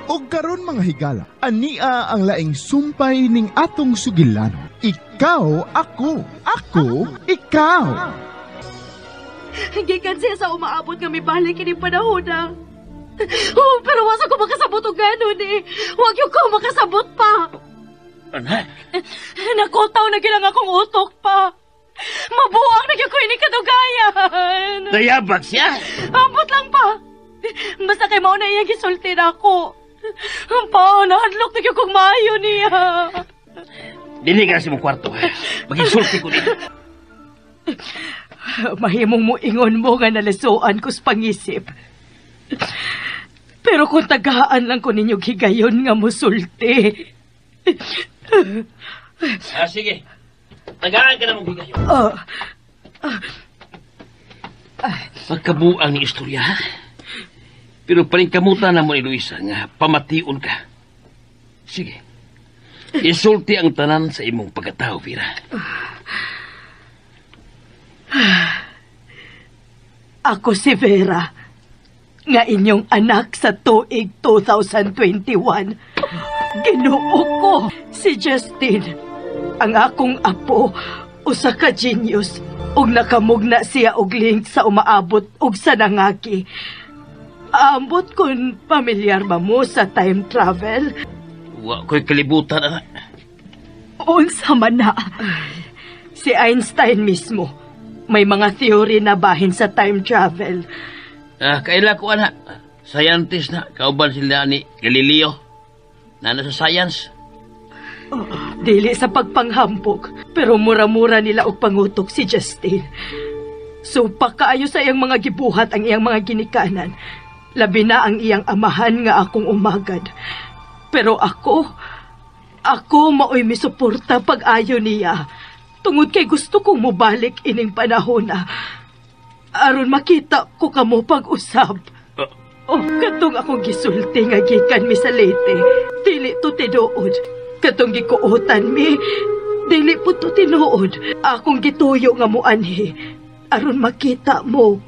Og karon, mga higala, ania ang laing sumpay ning atong sugilanon. Ikaw ako, ako ikaw. Gikan siya sa umaabot nga mibalik ini panahon na. Oh, pero wasa ko makasabot og ganon eh. Wag yung ko makasabot pa. Anak, Nakotaw na gilang akong utok pa. Mabuang na gyud ko ini kadugayan. Nayabag siya. Ambot lang pa. Basta kay mao na iya gisulti na ako. Pa, nahadlok na gyud kong maayo niya. Dili ka na sa imong kwarto. Magisulti ko dito. Mahimong mo ingon mo nga nalisuan ko sa pangisip. Pero kung tagaan lang ko ninyo higayon nga musulti. Ah, sige. Tagaan ka na mong higayon. Oh, Pagkabuang ni istorya, ha? Pero paningkamutan na mo ni Luisa nga pamation ka. Sige. Isulti ang tanan sa imong pagkatao, Vera. Ako si Vera, nga inyong anak sa tuig 2021. Ginoo ko si Justin, ang akong apo, usa ka genius, ug nakamugna siya og link sa umaabot ug sa nangagi. Ambot kun pamilyar ba mo sa time travel? Wa ko'y kalibutan, anak. Unsa man na. Si Einstein mismo, may mga theory na bahin sa time travel. Ah, kaila ko, anak. Scientist na. Kauban sila ni Galileo. Nana sa science. Dili sa pagpanghambog, pero mura-mura nila og pangutok si Justin. So pakaayo sa iyang mga gibuhat ang iyang mga ginikanan. Labi na ang iyang amahan nga akong umagad. Pero ako, ako maoy misuporta pag-ayo niya. Tungod kay gusto kong mobalik ining panahon na. Aron makita ko kamo pag-usab. Oh, katong akong gisulti nga gikan mi sa Leyte. Dili to tinuod. Katong gikuotan mi, dili po to tinuod. Akong gituyo nga muanhi. Aron makita mo.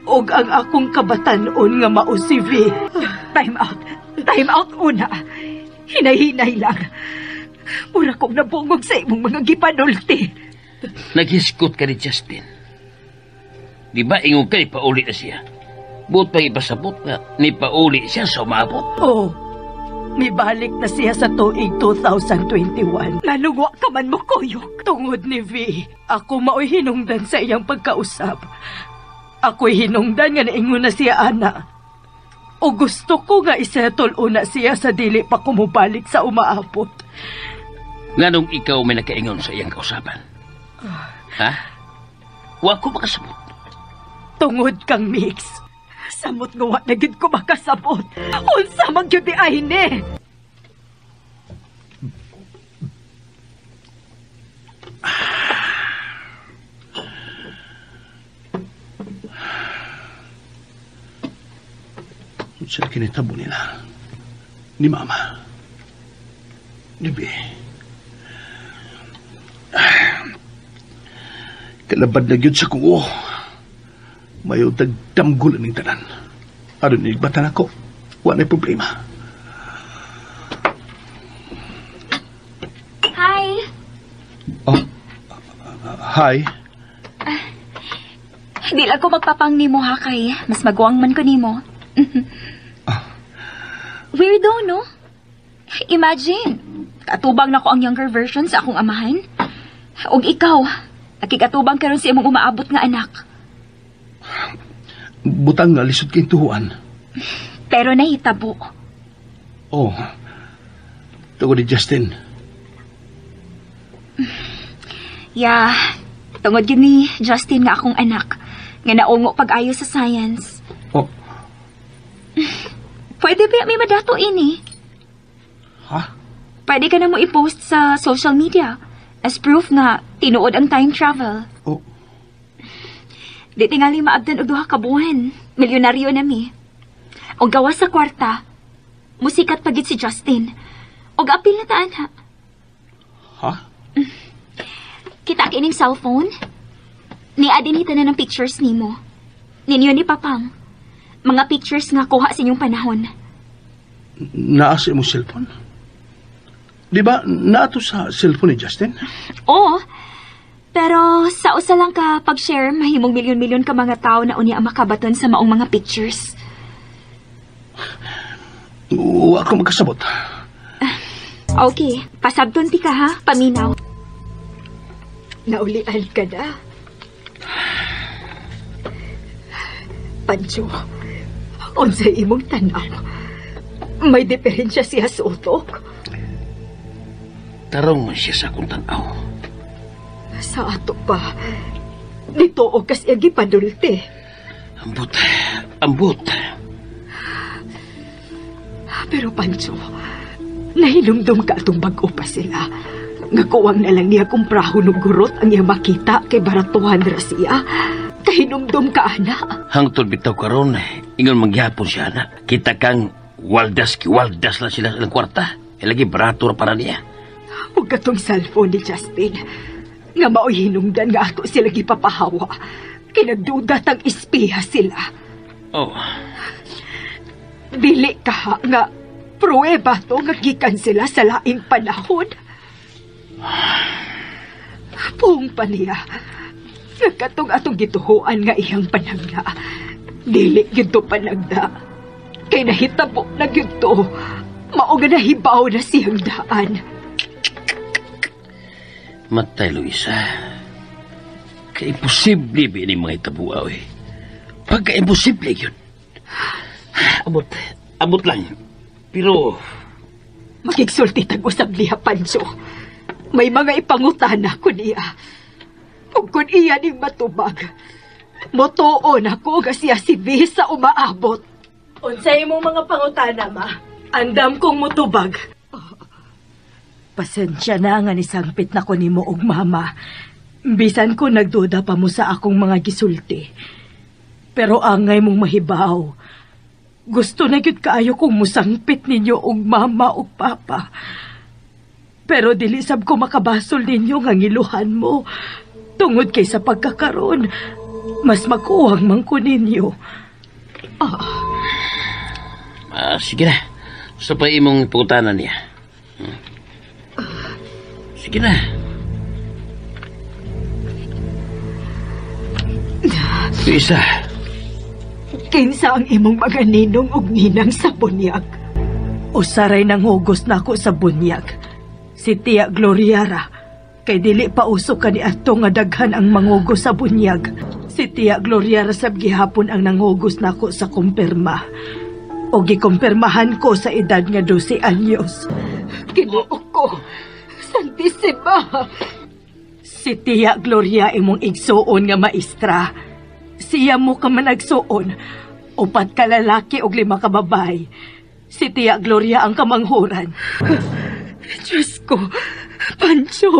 Og ang akong kabatanon nga mao si V. Time out. Time out una. Hinay-hinay lang. Mura kong nabungog sa imong mga gipanulti. Naghiskot ka ni Justin. Di ba ingon ka, ipauli na siya? Buot pa ipasabot nga, nipauli siya sa umabot. Oh, mibalik na siya sa tuig 2021. Nalugwa ka man mo, kuyog. Tungod ni V, ako mao'y hinungdan sa iyang pagkausap. Ako'y hinungdan nga naingon na siya, ana. O gusto ko nga isettle una siya sa dili pa kumubalik sa umaabot. Nganong ikaw may nakaingon sa iyang kausapan? Ha? Wa ko makasabot. Tungod kang Mix. Samot nga wa na gyud ko makasabot. Unsa man gyud di ay ni? Unsa kinitabo nila? Ni Mama. Ni B. Kalabad na gyud sa kuo. Mayo dagdamgol aning tanan. Aron nigbatan ako, wa na'y problema. Hi! Oh, hi. Di lang ko magpapang nimo ha kay mas maguwang man ko nimo. Weirdo, no? Imagine, katubang na ko ang younger version sa akong amahan. Og ikaw, nakikatubang karon sa imong umaabot nga anak. Butang nga lisod kay tuhuan. Pero nahitabo. Oh, tungod ni Justin. Yeah, tungod yun ni Justin nga akong anak, nga naungo pag-ayo sa science. Oh. Pwede ba may madato ini? Ha? Pwede ka na mo i-post sa social media as proof nga tinuod ang time travel. Oh. Di tingali maabdan og duha ka buwan. Milyonaryo na mi. Og gawas sa kwarta, musikat pagit si Justin. Og apil na taan ha. Ha? Kita kining cellphone? Ni adinita na ng pictures nimo. Ninyo ni Papang. Mga pictures nga kuha sa inyong panahon. Naa sa imong cellphone? Di ba, naa to sa cellphone ni Justin? Oo. Pero sa usa lang ka pag-share, mahimong milyon-milyon ka mga tao na unya ang makabaton sa maong mga pictures. Wa ko magkasabot. Okay, pasabton ti ka ha, paminaw. Naulian ka na. Pancho, unsay imong tanaw? May diferensya siya sa utok? Tarong man siya sa akong tanaw. Sa ato pa, dito o kas iya gipanulte. Ambot, ambot. Pero Pancho, nahinumdum ka atong bag-o pa sila. Nga kuwang na lang niya kumprahon og gurot ang iya makita kay baratuhan ra siya. Kahinumdum ka, ana. Hangtod bitaw karon, ingon mangyapon siya, ana. Kita kang waldas ki waldas lang sila sa ilang kwarta. E lagi barato ra para niya. Ug katong cellphone ni Justin, nga mao'y hinungdan nga ato sila gipapahawa. Kinagduda tang ispiha sila. Oh. Dili ka nga pruweba to nga gikan sila sa laing panahon. Puong pa niya, nga katong atong gituhuan nga iyang panagda. Dili gyud to panagda. Kay nahitabo na gyud to. Mao nga nahibaw na siyang daan. Matay, Luisa. Kay imposible ba ini mga itabuaw eh. Pagka-imposible yun. Abot, abot lang. Pero Makigsulti tag usab niya, Pancho. May mga ipangutana ko niya. Ug kung iya ning matubag, motuon ako nga siya si Visa umaabot. Unsay imong mga pangutana, ma? Andam kong mutubag. Pasensya na nga nisangpit na ko nimo og mama. Bisan ko nagduda pa mo sa akong mga gisulti. Pero angay mong mahibaw. Gusto na gyud kaayo kong musangpit ninyo og mama ug papa. Pero dili sab ko makabasol ninyo nga ngiluhan mo. Tungod kay sa pagkakaroon, mas makuwang man ko ninyo. Sige na. Sa pa imong pangutana niya. Sige na. Luisa. Kinsa ang imong mga ninong og ninang sa bunyag? Usaray nang hugos nako sa bunyag. Si Tia Gloriara. Kay dili pa uso kaniadto nga daghan ang mangugos sa bunyag. Si Tia Gloriara sab gihapon ang nanghugos nako sa kumpirma. O gikumpirmahan ko sa edad nga 12 anyos. Ginoo ko, Santisima! Si Tia Gloria imong igsuon nga maestra. Siya mo ka managsuon. 4 ka lalaki og 5 ka babae. Si Tia Gloria ang kamanghuran. Diyos ko, Pancho.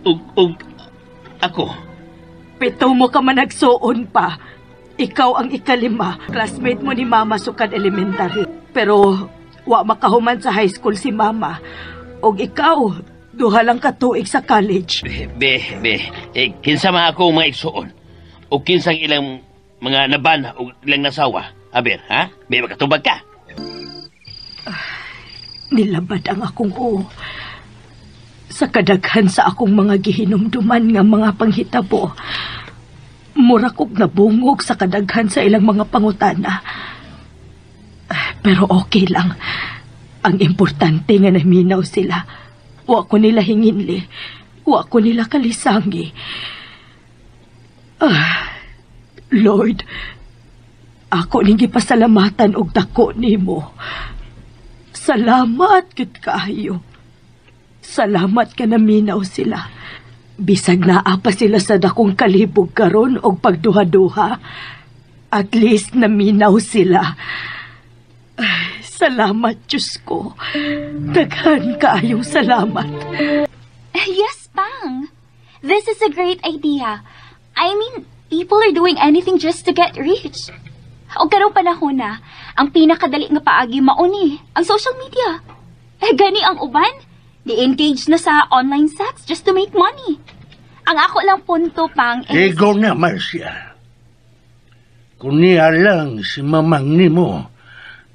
Ug, ako. 7 mo ka managsuon pa. Ikaw ang 5, classmate mo ni Mama sukad elementary. Pero wa makahuman sa high school si Mama. Og ikaw, 2 lang ka tuig sa college. Be, be, kinsa man ako mga igsuon? O kinsang ilang mga nabana o ilang nasawa? Aber, ha? Be, makatubag ka. Nilabad ang akong oo. Sa kadaghan sa akong mga gihinumduman nga mga panghitabo, mura kog nabungog sa kadaghan sa ilang mga pangutana. Pero okay lang. Ang importante nga naminaw sila. Wa ko nila hinginli. Wa ko nila kalisangi. Lord, ako ning gipasalamatan og dako nimo. Salamat gid kaayo. Salamat ka naminaw sila. Bisag naa pa sila sa dakong kalibog karon og pagduha-duha. At least naminaw sila. Ay, salamat, Diyos ko. Daghan kaayong salamat. Yes, Pang. This is a great idea. I mean, people are doing anything just to get rich. O karong panahon na, ang pinakadali nga paagi mauni, ang social media. Gani ang uban, di engage na sa online sex just to make money. Ang ako lang punto, Pang, is Ikaw na, Marcia. Kung niya lang si mamang nimo,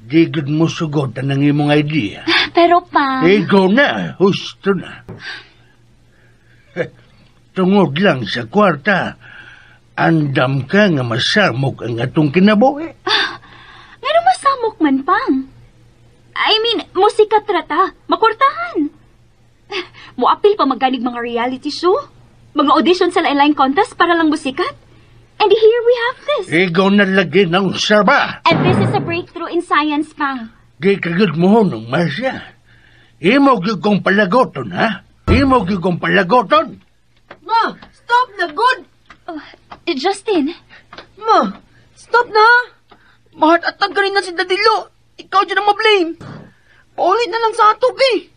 Di gud mo sugotan ang imong idea. Pero, Pang... Ikaw na, husto na. Tungod lang sa kwarta, andam ka nga masamok ang atong kinabuhi. Ngano masamok man, Pang? I mean, musika trata, makwartahan. Muapil pa maganig mga reality show, mga audition sa lain-lain contest para lang musikat. And here we have this. Ikaw na lagi ng saba. And this is a breakthrough in science, Pang. Di kagud mo nung Marcia. Imo gyud kong palagoton, ha? Imo gyud kong palagoton. Ma, stop na good. Oh, Justin. Ma, stop na. Mahat atag ka rin na si Dadilo. Ikaw dyan ang ma-blame. Paulit na lang sa ato, eh.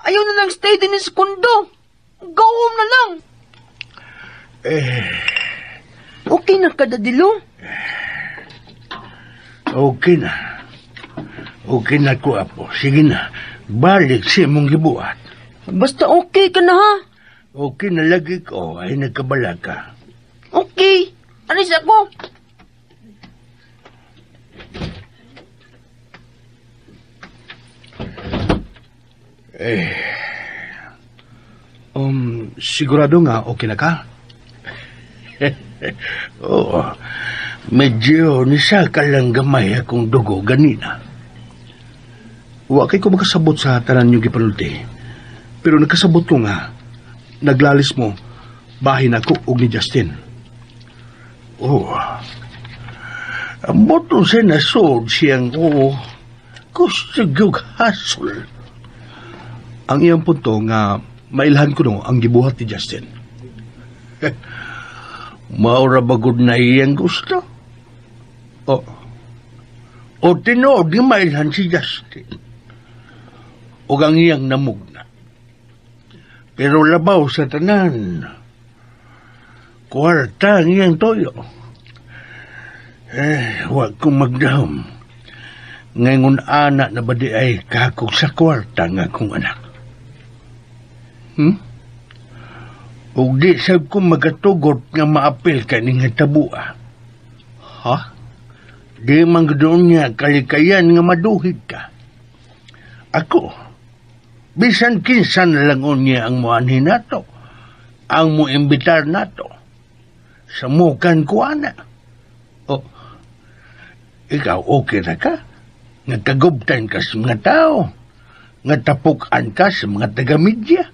Ayaw na lang stay din sa kundo. Go home na lang. Eh. Okay na ka, Dadilo? Okay na. Okay na ko, Apo. Sige na. Balik sa imong gibuhat. Basta okay ka na, ha? Okay na lagi ko. Ay nagkabala ka. Okay. Alis ako. Eh. Sigurado nga okay na ka? Oo. Medyo nisaka lang gamay akong dugo ganina. Wa kay ko makasabot sa tanan niyong gipanulti. Pero nakasabot ko nga, naglalis mo, bahin ako og ni Justin. Oo. Ang boto sa nasod siyang oo. Gusto gyud hasol. Ang iyang punto nga mailhan ko no ang gibuhat ni Justin. Maura bagod na iyang gusto? O. O tinuod nga mailhan si Justin. O ang iyang namugna. Pero labaw sa tanan, kwarta ang iyang toyo. Eh, wag kong magdahom. Ngayon anak na ba di ay kakog sa kwarta nga akong anak? Ug di sab ko magatugot nga maapil ka ning tabua. Ha? Di man gud niya kalikayan nga maduhig ka. Ako, bisan kinsa na lang unya ang muanhin nato, ang muimbitar nato. Samukan ko ana. O, ikaw okay ra ka? Nga kagubtan ka sa mga tao. Nga tapukan ka sa mga taga-media.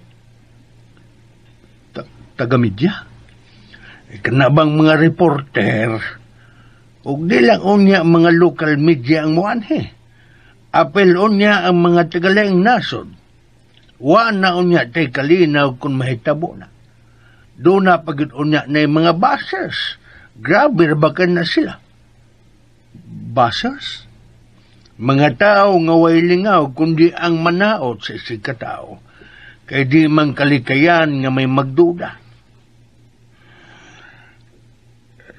Taga-media? Kana bang mga reporter? Ug di lang unya mga local media ang muanhi. Apel unya ang mga tagalaing nasod. Wa na unya tay kalinaw kung mahitabo na. Doon na pagid unya na yung mga bashers. Grabe ra ba ka na sila? Bashers? Mga tao nga way lingaw kundi ang manaot sa isig katao. Kay di man kalikayan nga may magduda.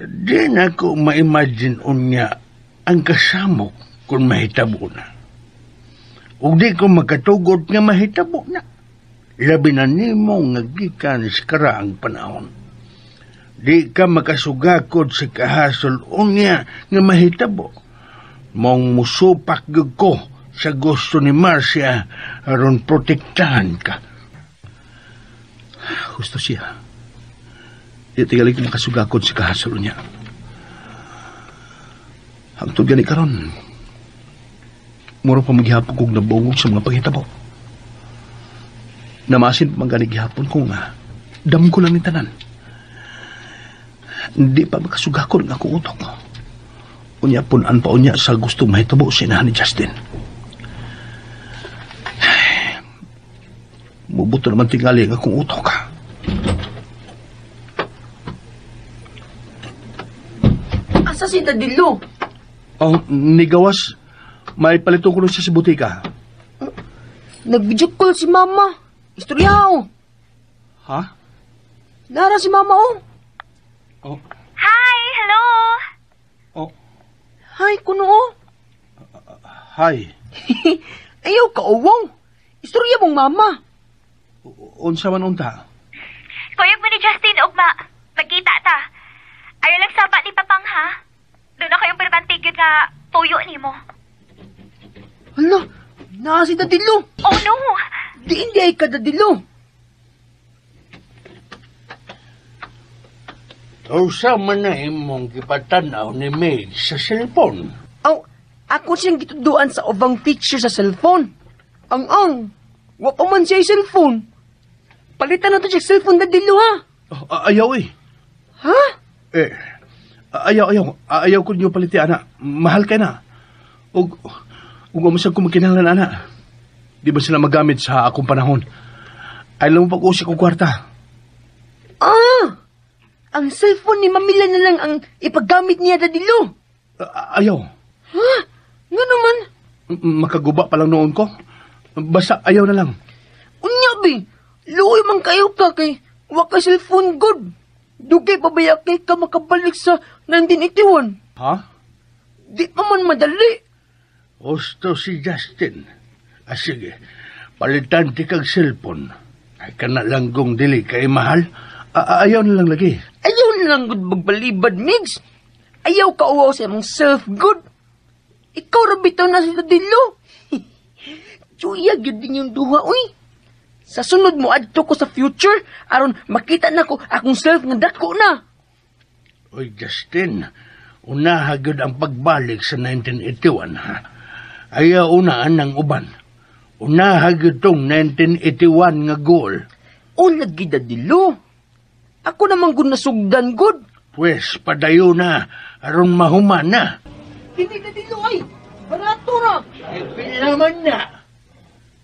Di na ko ma-imagine unya ang kasamok kung mahitabo na. Ug di ko makatugot nga mahitabo na. Labi na nimo nga gikan sa karaang panahon. Di ka makasugakod sa kahasol unya nga mahitabo. Mong musupak gyud ko sa gusto ni Marcia aron protektahan ka. Gusto siya. Di tingali ko makasugakod sa kahasol niya. Hangtod gani karon, mura pa maghihapon kong nabungog sa mga panghitabo. Namasin pa man gihapon ko nga, dam ko lang ni tanan. Hindi pa makasugakod ang akong utok. Unya punan pa unya sa gusto mahitabo sa inahan ni Justin. Mubuto naman tingali ang akong utok. Asa si Dadilo? Oh, nigawas. May palito ko nun siya sa butika. Nag-video call si Mama. Istorya, oh. Ha? Nara si Mama, oh. Oh. Hi! Hello! Oh. Hi, kuno, oh. Hi. Ayaw ka, uwong. Istorya mong mama. Unsa man unta? Kuyog mo ni Justin, ugma. Magkita ta. Ayaw lang saba ni Papang, ha? Doon ako yung permantig yun nga tuyo ni mo. Hala, naa si Daddy Lo. Oh no! Di hindi ay ka, Daddy Lo. Usa man na imong gipatanaw ni May sa cellphone. Aw, ako siyang gituduan sa ubang feature sa cellphone. Ang, wa pa man siya cellphone. Palitan na to siya cellphone, Daddy Lo, ha? Oh, ayaw eh. Ha? Eh, ayaw, ayaw. Ayaw ko niyo paliti, ana. Mahal kay na. Ug umasag ko magkinahanglan, ana. Di ba sila magamit sa akong panahon? Ayaw mo pag-usik kong kwarta. Ah! Ang cellphone ni Mamila na lang ang ipagamit niya, Daddy Lo. Ayaw. Ha? Nga naman? Makaguba pa lang noon ko. Basta ayaw na lang. Unya, be. Luoy man kayo ka kay wa ka cellphone good. Dugay pa ba kay ka makabalik sa 1981? Ha? Di pa man madali. Gusto si Justin. Ah, sige. Palitan ti kag cellphone. Ay kana lang kung dili kay mahal. Ayaw na lang lagi. Ayaw na lang good magbalibad, Migs. Ayaw ka uwaw sa imong self good. Ikaw ra bitaw na si Daddy Lo. Tsuya gyud din yung duha, uy. Sa sunod mo adto ko sa future aron makita na ko akong self nga dako na. Oy, Justin, unaha gyud ang pagbalik sa 1981, ha? Ayaw unaan ng uban. Unaha gyud tong 1981 nga goal. O lagi, Daddy Lo. Ako naman gud nasugdan gud. Pwes, padayo na, aron mahuman na. Hindi, Daddy Lo, ay. Barato ra. Ay, pila man na.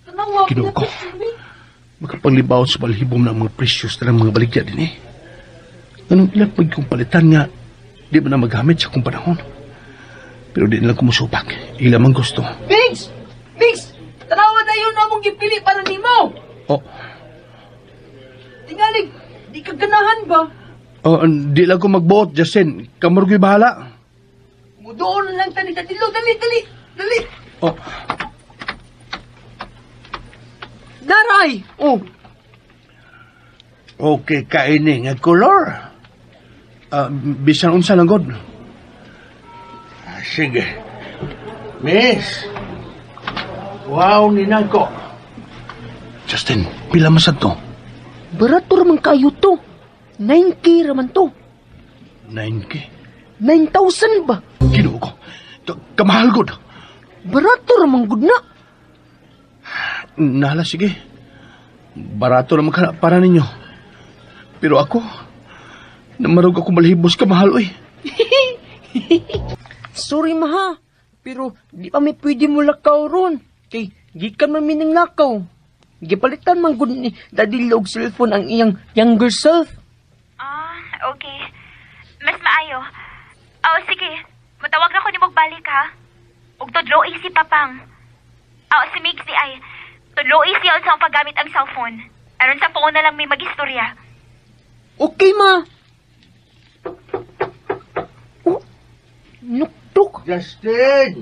Tanawa, Ginoo ko. Makapanglibaw sa balhibom na mga precious na ng mga baligya din eh. Anong ilang pag kong palitan nga, di ba na magamit sa akong panahon? Pero di nila kumusupak. Ila man gusto. Migs! Migs! Tanawa na yun among gipili para nimo. Oh. Tingalig, di ka ganahan ba? Oh, di lang ko magbuot, Justin. Kamurgo'y bahala. Mudoon na lang tani. Dali, dali, dali. Dali. Oh. Daray! Oh. Okay kaini nga kolor. Bisan unsa lang god. Ah, sige. Miss. Wow ni nako. Justin, pila man sad to? Barato ra man kayo to. 9K ra man to. 9K? 9,000 ba? Ginoo ko. Kamahal gud. Barato ra man gud na. Nala, sige. Barato naman ka para ninyo. Pero ako, namarog ako malhibos ka mahal, oy. Sorry, maha. Pero di pa may pwede mo lakaw ron. Kay, gikan man mi ng lakaw. Gipalitan man gud ni Daddy Lo og cellphone ang iyang younger self. Ah, okay. Mas maayo. Oh, sige. Matawag na ko ni magbalik, ha? Ug tudloi si Papang. Oh, si Migs di ay. Tudloi siya sa paggamit ang cellphone. Aron sa phone na lang may magistorya. Okay, ma. Oh, nuktok. Justin!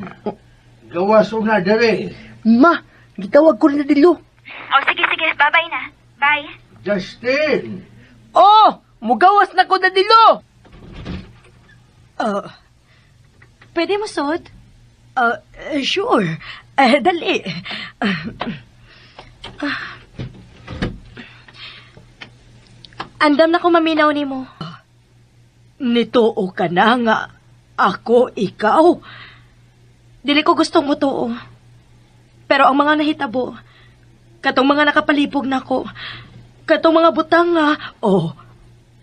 Gawas una dere. Ma, gitawag ko na Daddy Lo. Oh, sige, sige. Bye-bye na. Bye. Justin! Oh, mugawas na ko, Daddy Lo! Pwede mo, Sod? Sure. Dali. Andam na ko maminaw nimo. Nituo ka na nga. Ako, ikaw. Dili ko gustong mutuo. Pero ang mga nahitabo, katong mga nakapalibog nako, katong mga butang nga, oh,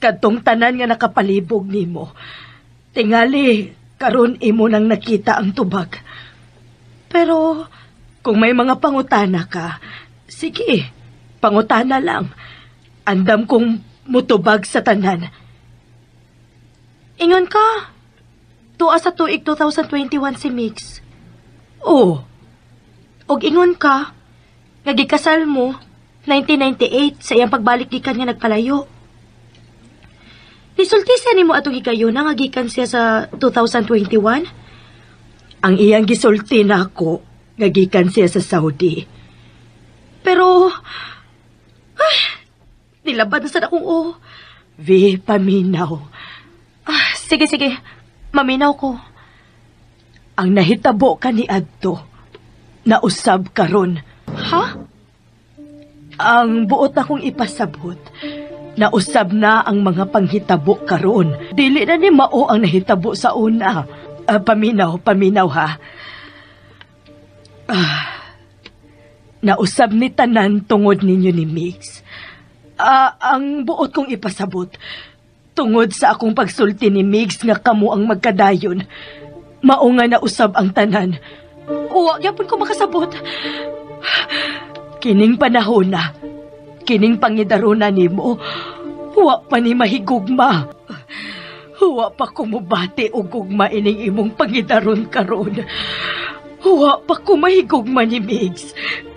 katong tanan nga nakapalibog nimo. Tingali, karon imo nang nakita ang tubag. Pero, kung may mga pangutana ka, sige, pangutana lang. Andam kong mutubag sa tanan. Ingon ka, tuwa sa tuig 2021 si Mix. Oh. Og ingon ka, nga gikasal mo, 1998 sa iyang pagbalik gikan nga nagpalayo. Nisulti siya nimo atong higayuna nga gikan siya sa 2021? Ang iyang gisulti nako nga gikan siya sa Saudi. Pero, ay, nilabad na sad akong o. V, paminaw. Ah, sige, sige. Maminaw ko. Ang nahitabo ka ni Adto, Nausab karon. Ha? Ang buot akong ipasabot, nausab na ang mga panghitabo karon. Dili na ni mao ang nahitabo sa una. Paminaw, paminaw ha. Nausab ni tanan tungod ninyo ni Mix. Ang buot kong ipasabot, tungod sa akong pagsulti ni Mix nga kamo ang magkadayon, mao nga nausab ang tanan. Uwa, gyapon ko makasabot. Kining panahon na, kining pangidarona nimo, wa pa ni mahigugma. Wa pa ko mubati og gugma ining imong pangidaron karon. Wa pa ko mahigugma ni Migs.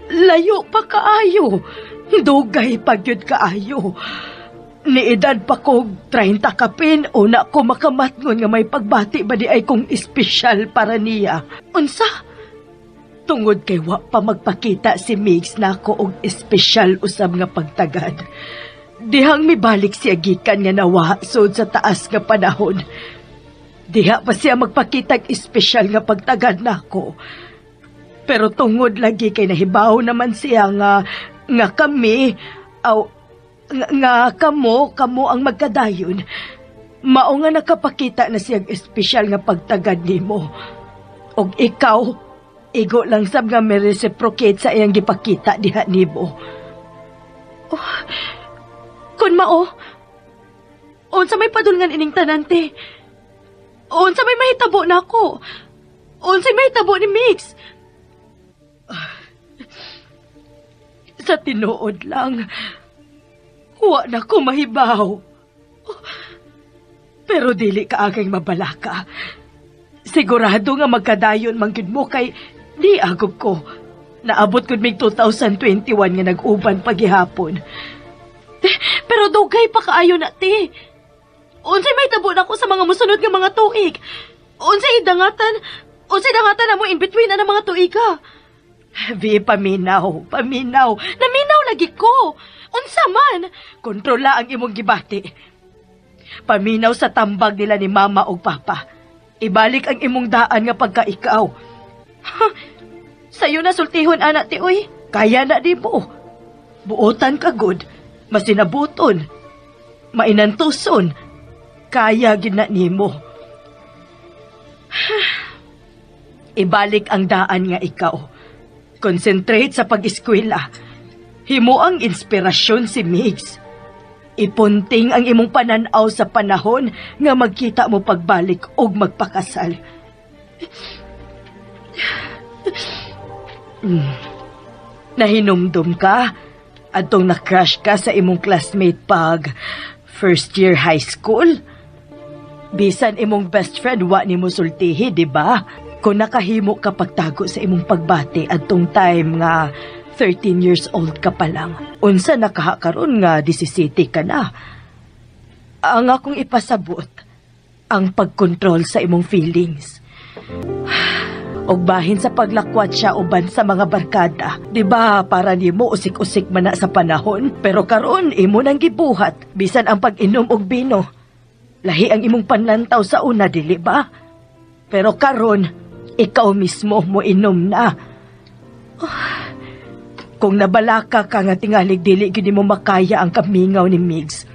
Layo pa kaayo. Dugay pa gyud kaayo. Niedad pa ko 30 kapin, una ko makamatngon nga may pagbati ba di ay kong espesyal para niya. Unsa? Tungod kay wa pa magpakita si Migs na ako og espesyal usab nga pagtagad. Dihang mibalik siya gikan nga nawa sud sa taas nga panahon. Diha pa siya magpakitag espesyal nga pagtagad nako. Pero tungod lagi kay nahibaw naman siya nga nga kami aw nga kamo kamo ang magkadayon. Mao nga nakapakita na siya espesyal nga pagtagad nimo. Og ikaw, igo lang sab nga may reciprocate sa iyang gipakita diha nimo. Oh, kun mao, unsa may padulngan ining tanan te? Unsa may mahitabo nako? Unsa may mahitabo ni Mix? Sa tinuod lang, wa na ko mahibaw. Pero dili ka agay mabalaka. Sigurado nga magkadayon man gyud mo kay di agob ko. Naabot gud mig 2021 nga nag-uban pagihapon. Pero dugay pa kaayo na te. Unsay may tabo nako sa mga musunod nga mga tuig? Unsay dangatan namo in between na mga tuig ha? Vi, paminaw, paminaw. Naminaw lagi ko. Unsa man? Kontrola ang imong gibati. Paminaw sa tambag nila ni mama og papa. Ibalik ang imong daan nga pagka-ikaw. Ha, sayo na sultihon, ana ti uy. Kaya na di mo. Buotan ka good. Masinabuton. Mainantuson. Kaya gid na nimo. Ibalik ang daan nga ikaw. Concentrate sa pag-eskwela. Himo ang inspirasyon si Migs. Ipunting ang imong pananaw sa panahon nga magkita mo pagbalik og magpakasal. Nahinumdum ka adtong na-crush ka sa imong classmate pag first year high school. Bisan imong best friend wa nimo sultihi, di ba? Kung nakahimo ka pagtago sa imong pagbati adtong time nga 13 years old ka pa lang. Unsa nakahakaron nga 17 ka na. Ang akong ipasabot, ang pagkontrol sa imong feelings. Og bahin sa paglakwat siya uban sa mga barkada. Di ba para nimo usik-usik man na sa panahon, pero karon imo nang gibuhat bisan ang pag-inom og bino. Lahi ang imong panlantaw sa una, dili ba? Pero karon ikaw mismo mo inom na. Oh. Kung nabalaka ka nga tingalig dili gyud nimo makaya ang kamingaw ni Migs.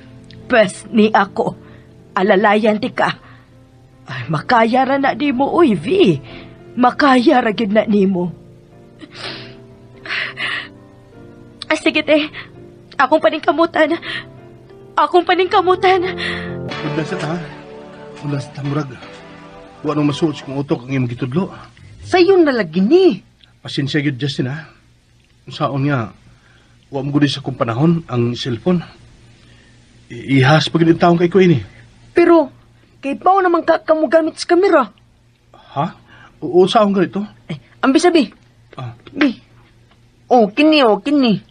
Pwes ni ako, alalayan ti ka. Ay, makaya ra na nimo, uy, V. Makaya ra gyud na nimo. Ah, sige te, akong paningkamutan. Akong paningkamutan. Unda sa ta. Unda sa ta, murag. Wa nang masuot sa kong utok ang imong gitudlo. Sayon na lagi ni. Pasensya gyud, Justin, ha? Saon nga, wa mo gud sa kong panahon ang cellphone. Ihas pa gid taong kay ko ini. Pero, kay pao naman ka kamo gamit sa kamera. Ha? Oo, saon ganito? Eh, ambi sabi. Ah. Bi. Oh, kini, oh, kini.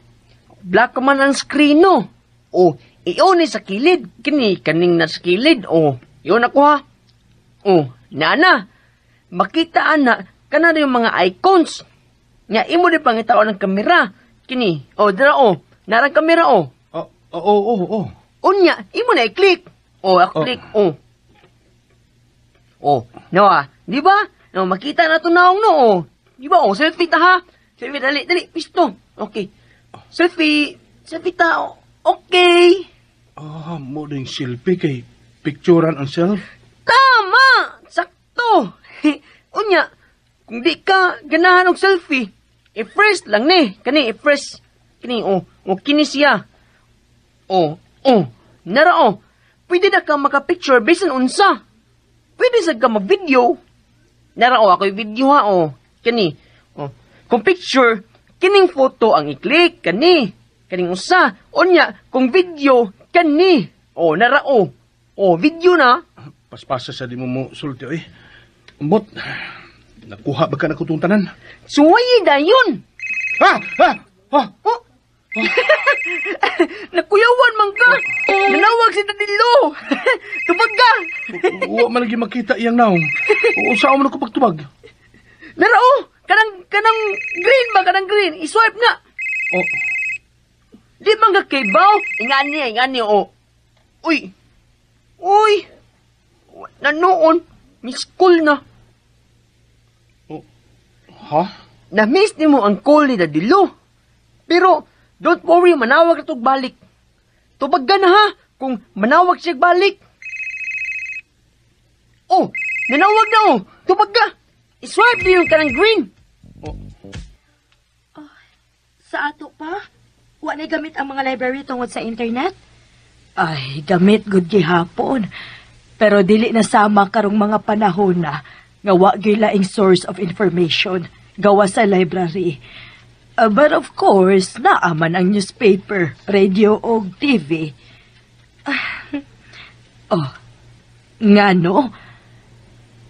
Black man ang screen, no. Oh, iyon ni sa kilid. Kini, kaning na sa kilid. Oh, iyon ako ha. Oh, nana. Makita ana, kana yung mga icons. Nga, imo di pangitaon ng kamera. Kini, oh, dira oh. Narang kamera oh. Oh, oh, oh, oh. Unya, imo na i-click. Oh, ako Oh. click, oh. Oh, no ah, di ba? No, makita na to naong no, oh. Di ba, oh, selfie ta ha? Selfie, dali, dali, pisto. Okay. Selfie, selfie ta, okay. Ah, mo ding selfie kay picturean ang self. Tama! Sakto! Unya, kung di ka ganahan og selfie, i-fresh lang ni. Kani, i-fresh. Kini, oh, oh, kini siya. Oh, oh, nara oh. Pwede na ka maka-picture bisan unsa. Pwede sa ka mag-video. Nara oh, ako'y video ha, oh. Kani, oh. Kung picture, kining photo ang i-click, kani. Kaning usa. Unya, kung video, kani. Oh, nara oh. Oh, video na. Paspasa sa di mo mo sulti, oy. Ambot, nakuha ba ka na kutong tanan? Suwayi dayon! Ha! Ha! Ha! Oh! Nakuyawan man ka! Nanawag si Danilo! Tubag ka! Wa man lagi makita iyang naong. Usaon man ako pagtubag. Nara oh! Kanang, kanang green ba? Kanang green. I-swipe na! Oh. Di man ka kibaw? Ingani, ingani, oh. Uy! Uy! Nanoon, miss call na. Oh. Ha? Na-miss nimo ang call ni Dadilo. Pero, don't worry, manawag na tog balik. Tubag ka na ha, kung manawag siya balik. Oh, nanawag na oh, tubag ka. I-swipe din yung kanang green. Oh. Oh, sa ato pa? Wa na gamit ang mga library tungod sa internet? Ay, gamit gud gihapon. Pero dili na sama karong mga panahon na nga wa gyud laing source of information gawa sa library. But of course, naaman ang newspaper, radio og TV. Oh, ngano?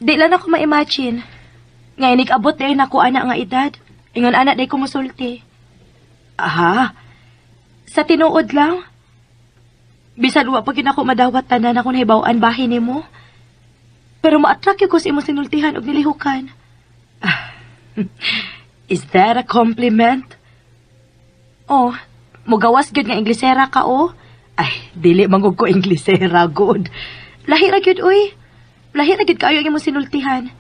Di lang ako ma-imagine. Nga inig-abot dahil nako ana nga edad. Ingon ana day ko musulti. Aha. Sa tinuod lang. Bisan wa pa gyud ako madawat tanan akong nahibaw-an bahin nimo. Pero ma-attract ko sa imong sinultihan og nilihukan. Is that a compliment? Oh, mugawas gyud nga Inglesera ka oh. Ay, dili man ko Inglesera gud. Lahi ra gyud uy. Lahi ra gyud kaayo ang imong sinultihan.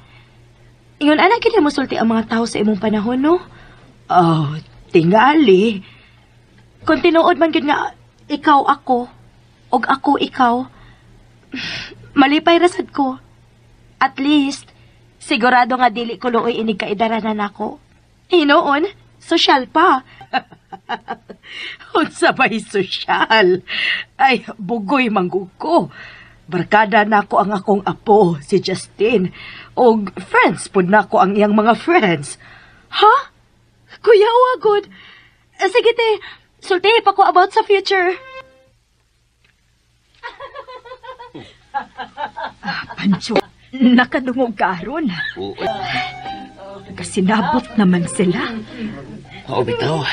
Ingon ana gyud mo sulti ang mga tao sa imong panahon, no? Oh, tingali. Kung tinuod man gyud nga ikaw ako og ako ikaw, malipay ra sad ko. At least sigurado nga dili ko luoy inig kaidaranan nako. Hinoon, sosyal pa. Unsa ba'y sosyal? Ay, bugoy manggug ko. Barkada nako ang akong apo, si Justin. Og friends pud nako ang iyang mga friends. Ha? Kuya, wagod. Sige te, sulti pa ko about sa future. Pancho, nakadungog karon. Oo. Kasinabot naman sila. Oo, bitaw.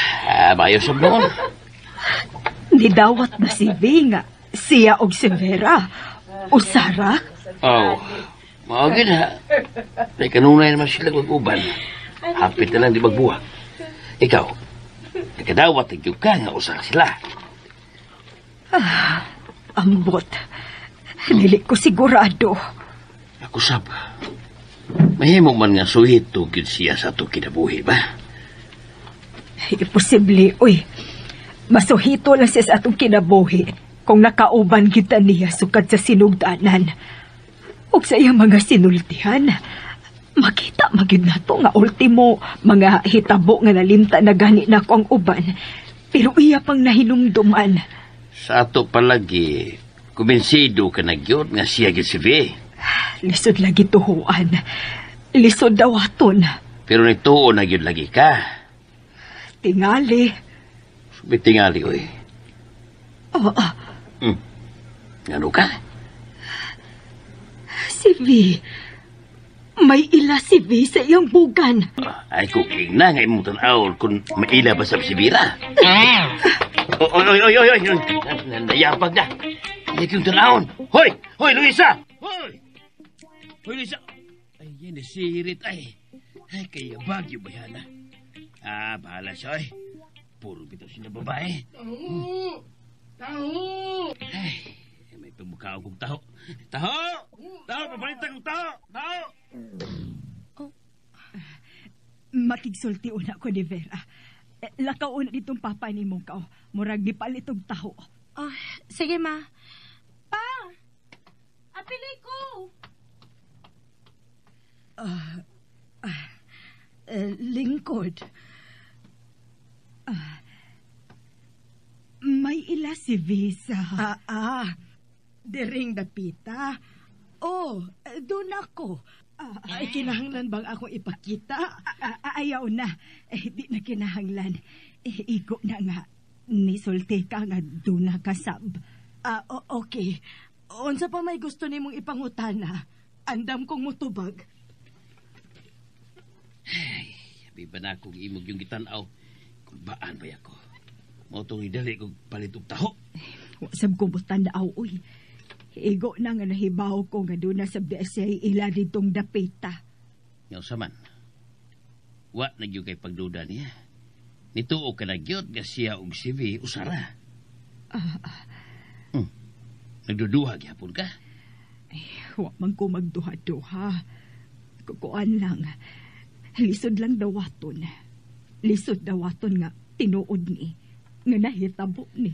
Mayo sab noon. Nidawat na si V nga. Siya og si Vera. Usara? Oo. Mao gyud ha. Kay kanunay naman sila mag-uban. Hapit na lang di magbuwag. Ikaw, nakadawat ang ka nga usara sila. Ah, ambot. Dili ko sigurado. Ako sab. Mahimo man nga suhito gyud siya sa atong kinabuhi ba? Imposible, uy. Masuhito lang siya sa atong kinabuhi kung nakauban kita niya sukad sa sinugdanan. Ug sa iyang mga sinultihan, makita magyud nato nga ultimo mga hitabo nga nalimta na gani nako ang uban, pero iya pang nahinumduman. Sa ato palagi, kumbinsido ka na gyud nga siya gyud si V. Lisod lagi tuhuan. Lisod dawaton. Pero nituo na gyud lagi ka. Tingali. May tingali, oy. Oo. Ano ka? Si V. May ila si V sa iyang bugan. Ay, kuking na nga imong tan-awon kung maila ba sa si Vera. Oy, oy, oy, oy, oy. Nayabag na. Hindi kong tan-awon. Hoy! Hoy, Luisa! Hoy! Hoy, Luisa! Ay, yan, sirit. Ay, ay, kaya bagyo ba yan, ah? Ah, bahala siya, ay. Puro bitaw siya na babae. Taho! Taho! Ay, may pagmukha akong taho. Taho! Taho! Papalitan kong taho! Taho! Oh. Makigsulti una ko ni Vera. Lakaw una ditong papa ni mong kao. Murag di palitog taho. Oh, sige, ma. Pa! Apili ko! Lingkod. May ila si Visa. Diring dapita. Oh, doon ako. Ay, kinahanglan bang akong ipakita? Ayaw na. Eh, di na kinahanglan. Eh, igo na nga. Nisulti ka nga doon na kasab. Okay. Unsa pa may gusto nimong ipangutana? Andam kong mutubag. Ay, abi ba na akong imog yung gitanaw? Kung baan ba ako? Mao tong idali kong palit og taho. Wasab ko tanaw, uy. Igo na nga nahibaw ko nga doon na sa BSA ila ditong dapita. Nga usa man, wa na gyud kay pagduda niya. Nituo ka na gyud nga siya og si V usara. Nagduduha gyapon ka? Ay, wa man ko magduha-duha. Kukuan lang. Lisod lang dawaton. Lisod dawaton nga tinuod ni. Nga nahitabo ni.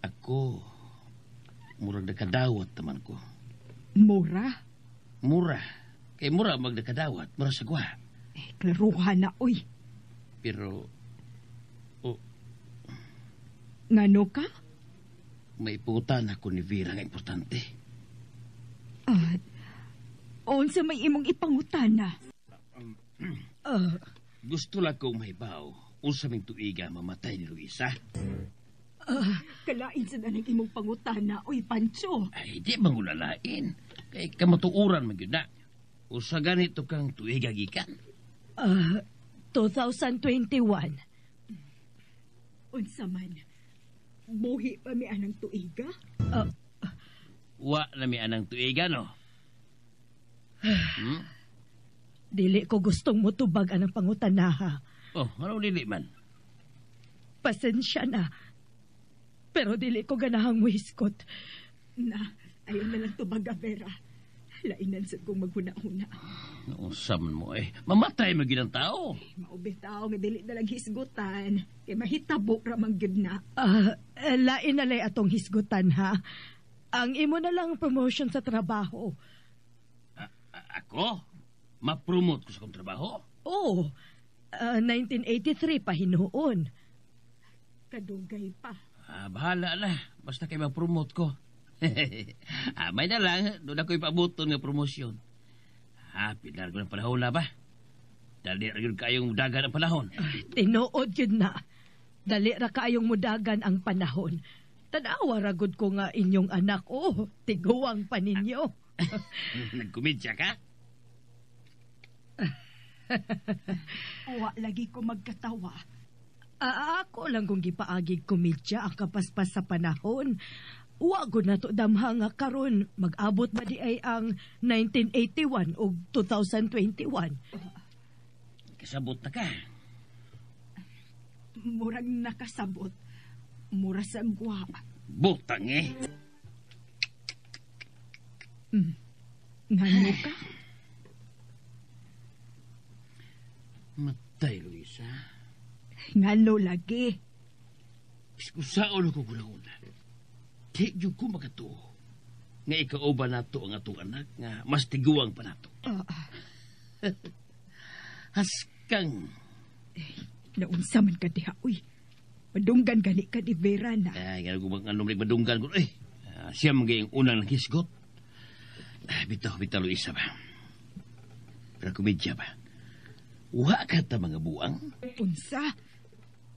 Ako, murag nakadawat naman ko. Mura? Mura. Kay mura magdakadawat, mura sa gwa. Eh, klaruhan na, uy. Pero, oh, ngano ka? May ipungutan ako ni Vera nga importante. Unsa may imong ipangutana? Gusto lang kong mahibaw unsa ming tuiga mamatay ni Luisa. Kalain sa danang imong pangutana, oy Pancho. Ay, di mangulalain. Kay kamatuoran man gyud na. Usa ganito kang tuiga gikan? 2021. Unsa man? Buhi pa mi anang tuiga? Wa na mi anang tuiga, no? Dili ko gustong mutubag anang pangutanaha. Oh, ano dili man? Pasensya na. Pero dili ko ganahang muhiskot. Na, ayaw na lang tubag, Vera. Lainan sa kong maghuna-huna. Unsa man mo eh. Mamatay man gyud ang tao. Maubi tao nga dili na lang hisgutan. Kay mahitabo ra man gyud na. Lain na lay atong hisgutan ha. Ang imo na lang promotion sa trabaho. Ako? Ma-promote ko sa akong trabaho? Oo. 1983 pa hinuon. Kadugay pa. Bahala na. Basta kay ma-promote ko. May na lang. Doon ako ipabuton nga promosyon. Pilar ko ng panahon na ba? Dali ra yun kayong mudagan ang panahon. Tinuod yun na. Dali ra kaayong mudagan ang panahon. Tanawa ra gud ko nga inyong anak. Oh, tiguang pa ninyo. Nagkomedya ka? Wa lagi ko magkatawa. Ako lang kung gipaagig komedya ang kapaspas sa panahon. Wa gud na to damha nga karon mag-abot ba di ay ang 1981 o 2021. Kasabot na ka. Murag nakasabot. Mura sa gwa. Butang eh. Ngano ka? Matay, Luisa. Ngano lagi? Iskusaon ako guna-una. Di yun ko makatuo. Nga ikauban nato ang atong anak nga mas tiguang pa nato. Haskang. Naunsa man ka diha, uy. Madunggan gani ka di Vera na. Ay, nga gubang anong madunggan ko. Ay, siya magiging unang naghisgot. Bitaw, bitaw, Luisa ba? Pero komedya ba? Wa ka ta mga buang? Unsa?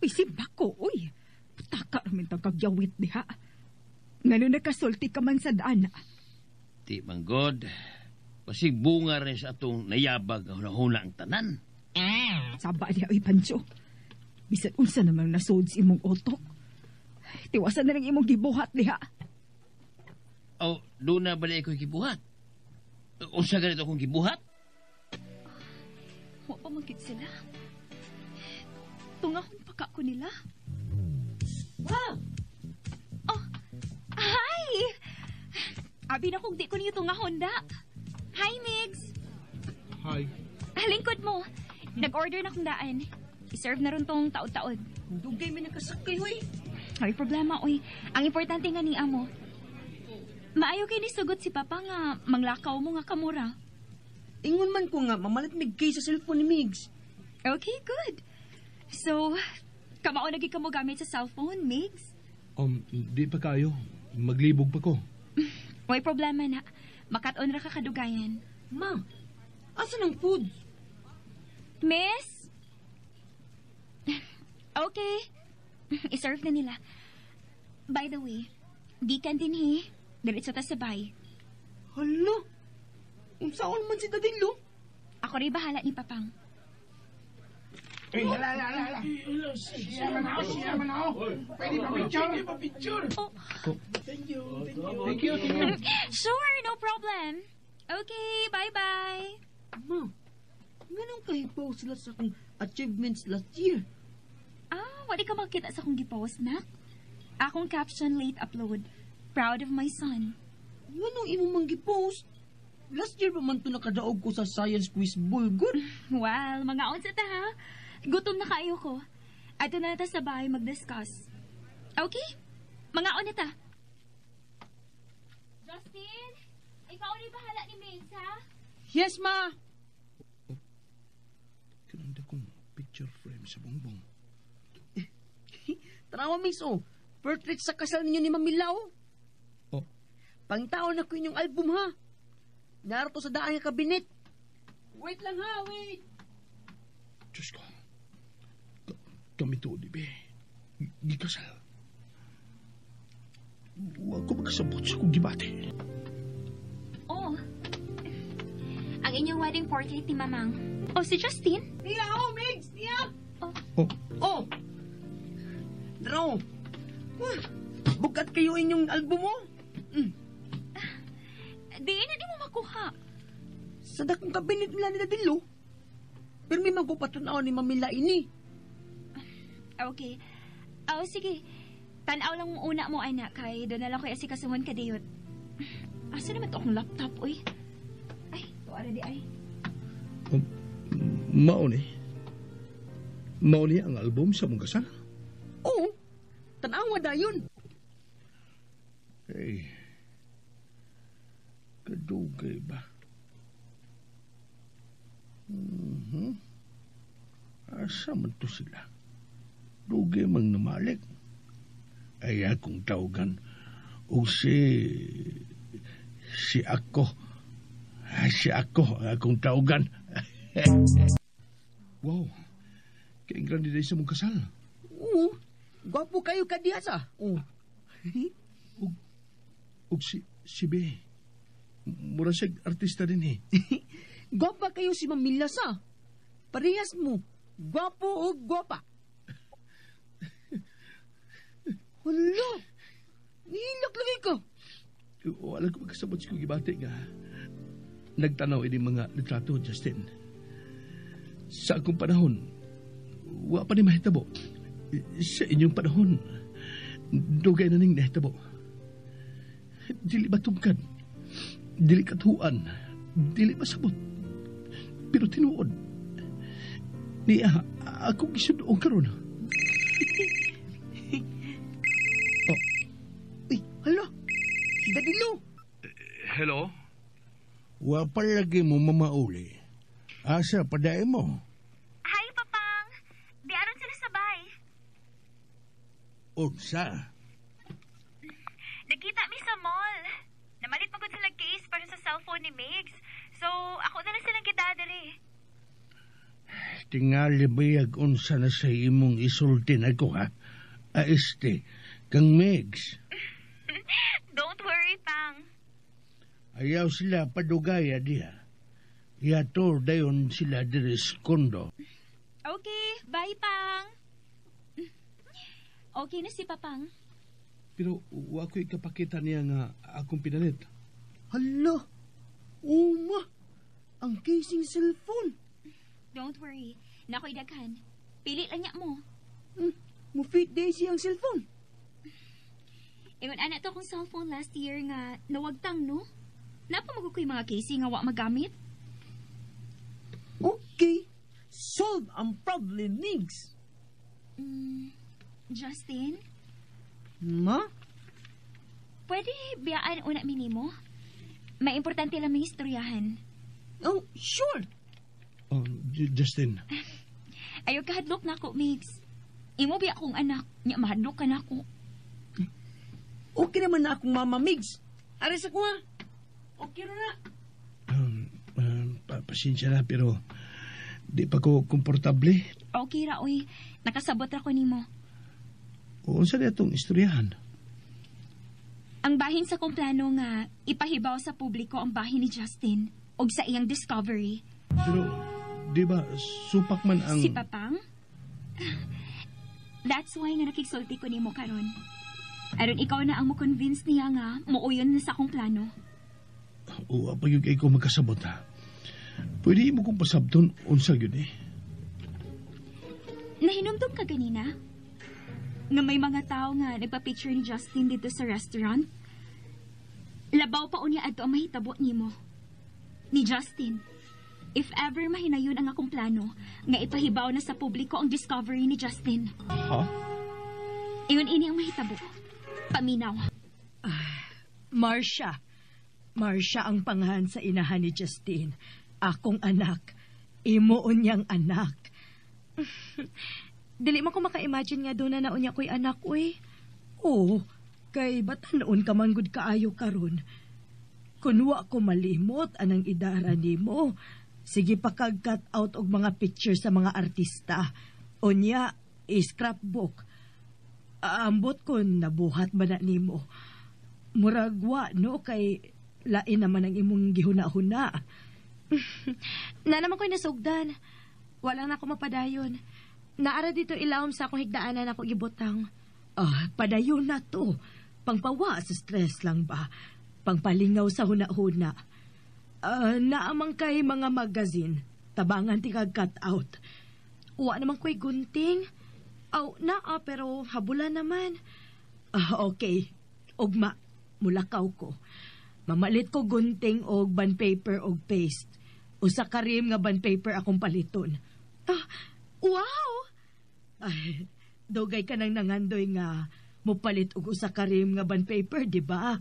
Uy, si Bako, uy. Putaka namin tang kagyawit diha. Ngano nakasulti ka man sa daan? Di man God. Basig bunga rin sa atong nayabag ang hunahuna ang tanan. Saba niya, uy, Pancho. Bisan unsa namang nasod sa imong otok. Tiwasan na lang imong gibuhat diha. Oh, doon na bali ako'y gibuhat? Unsa ganito akong gibuhat? Wa pa man gid sila. Tungahon pa ka ko nila. Wow! Oh, hi! Abi na kung di ko niyo tungahon da. Hi, Migs! Hi. Lingkod mo. Nag-order na kong daan. I-serve na ron tong taod-taod. Dugay may nakasakay, hoy. Ay, problema, oy. Ang importante nga ni amo. Maayo kay ni sugot si Papa nga manglakaw mo nga kamura. Ingon man ko nga, mamalit mig kay sa cellphone ni Migs. Okay, good. So, kamao na gid ka mo gamit sa cellphone, Migs? Di pa kayo. Maglibog pa ko. Way problema na. Makat-on ra ka kadugayan. Ma, asa ng food? Miss? Okay. I-serve na nila. By the way, gikan din he. Diretso ta sa bay. Hala! Unsaon man si Dadilo? Ako rin bahala ni Papang. Ay, hala, hala, hala, hala. Siya man ako, siya man ako. Pwede pa picture? Pwede pa picture. Oh. Thank you, thank you. Thank you, thank you. Sure, no problem. Okay, bye-bye. Ma, nganong kahipaw sila sa akong achievements last year? Ah, wala ka makita sa akong gipost, nak. Akong caption late upload. Proud of my son. Nganong imo mang gipost? Last year pa man to nakadaog ko sa science quiz bowl, good. Well, mga unsa ta ha. Gutom na kaayo ko. Ato na ta sa bahay mag-discuss. Okay? Mga na ta. Justin, ikaw rin bahala ni Migs, ha? Yes, ma! Kananda kong picture frame sa bongbong. Tanawa, Migs, oh. Portrait sa kasal ninyo ni Mamila, oh. Oh. Pangtaon na ko inyong album, ha? Naroto sa daan nga kabinet. Wait lang, ha? Wait! Diyos ko. Kami to, di ba? Gikasal. Huwag ko magkasabot sa kong gibati. Oh. Ang inyong wedding portrait ni Mamang. Oh, si Justin? Niya, oh, Migs! Niya! Oh. Oh. Oh! Draw! Wah, bukat kayo inyong album, oh. Di, na di mo makuha. Sa dakong kabinet nila ni Dadilo. Pero may magpapatanaw ni Mamila ini. Okay. Oh, sige. Tanaw lang una mo, anak. Kay doon na lang ko asikasuhan ka, Diyot. Asa naman to akong laptop, uy? Ay, tuwara di ay. Mauni. Mauni ang album sa mong kasal? Oo. Tanawa dayon. Hey. Kadugay ba? Asa man to sila? Dugay mang namalik. Ay akong tawagan. O si ako. Ay, si ako ang akong tawagan. Wow. Kaya grande day sa mong kasal. Oo. Gwapo kayo kadiyasa. Oo. Ug si B. Mura siya artista din eh. Gwapa kayo si Mamila sa. Parehas mo. Gwapo o gwapa. Hala! Nihilak lagi ka. Wala ko magkasabot sa kong gibati nga. Nagtanaw ini mga litrato, Justin. Sa akong panahon, wa pa ni mahitabo. Sa inyong panahon, dugay na ning nahitabo. Dili ba tungkad? Dili katuan, dili masabot. Pero tinuod, niya, akong gisudoong karon. Oh. Uy, hala! Si Dadilo! Hello? Wa palagi mo mamauli. Asa padae mo? Hi, Papang! Di aron sila sabay. Unsa? Nakita mi sa mall. Namalit magod sila case para sa cellphone ni Migs. So, ako na lang silang kita diri. Tingali bayag unsa na sa imong isulti na ko, ha? Este, kang Migs. Don't worry, Pang. Ayaw sila padugaya diha. Iator dayon sila diri sa kondo. Okay, bye, Pang. Okay na si Papang. Pero wa ko'y kapakita niya nga akong pinalit. Hala! Uma! Ang casing cellphone! Don't worry. Nako'y daghan. Pili lang niya mo. Mo-fit day siyang cellphone. Ingon anak to akong cellphone last year nga nawagtang, no? Napamago ko'y mga casing nga wa magamit. Okay. Solve ang problem, Migs. Justin, Ma? Pwede biyaan una minimo? May importante lang may istoryahan. Oh, sure. Oh, Justin, Ayaw kahadlok na ako, Migs. Imo biya akong anak. Nya mahadlok ka na ako. Okay naman na akong mama, Migs. Aris ako ha. Okay na. Pasensya na pero di pa ko komportable. Okay ra, oy. Nakasabot ra ko nimo. O unsa di atong istoryahan? Ang bahin sa kong plano nga ipahibaw sa publiko ang bahin ni Justin og sa iyang discovery. Pero di ba supak man ang Si Papang? That's why nga nakigsulti ko nimo karon. Aron ikaw na ang mo-convince niya nga muuyon na sa akong plano. O pa gyud kay ko magkasabot ha. Pwede mo kong pasabton unsa gyud eh. Nahinumdum ka ganina? Nga may mga tao nga nagpa-picture ni Justin dito sa restaurant? Labaw pa unya adto ang mahitabo nimo. Ni Justin. If ever mahinayon ang akong plano, nga ipahibaw na sa publiko ang discovery ni Justin. Ha? Ingon ini ang mahitabo. Paminaw. Marcia. Marcia ang panghan sa inahan ni Justin. Akong anak. Imo unyang anak. Dili man ko maka-imagine nga doon na naunya ko'y anak, uy. Oo, kay batanon ka man gud kaayo karon. Kun wa ko malimot anang idara nimo. Sige pa kag cut out og mga picture sa mga artista. Unya, i-scrapbook. Ambot ko nabuhat ba na nimo. Murag wa, no, kay lain naman ang imong gihuna-huna. Na naman ko'y nasugdan. Wala na ako mapadayon. Naara dito ilawom sa akong higdaanan ako gibutang. Ah, padayon na to. Pangpawa sa stress lang ba? Pangpalingaw sa huna-huna. Ah, naamang kay mga magazine. Tabangan ti kag cut out. Wa naman ko'y gunting. Aw, naa, pero habulan naman. Ah, okay. Ugma, mulakaw ko. Mamalit ko gunting og bond paper og paste. Usa ka rim nga bond paper akong paliton. Ah, wow! Ay, dugay ka nang nangandoy nga mupalit og usa ka rim nga bond paper, di ba?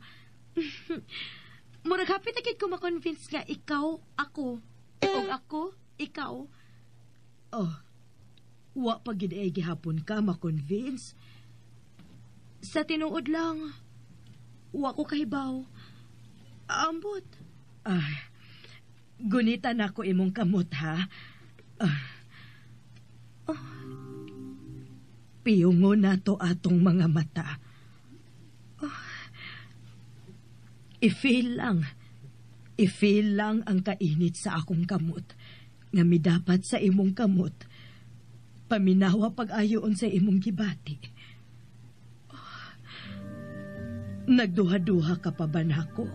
Murag hapit na gid ko ma-convince nga ikaw, ako, og ako, ikaw. Oh, wa pa gid ay gihapon ka ma-convince. Sa tinuod lang, wa ko kahibaw. Ambot. Ah, gunita na ko imong kamot, ha? Ah. Oh. Piyungo na to atong mga mata. Oh. I-feel lang. I-feel lang ang kainit sa akong kamot. Nga midapat sa imong kamot. Paminawa pag-ayoon sa imong gibati. Oh. Nagduha-duha ka pa ba nako?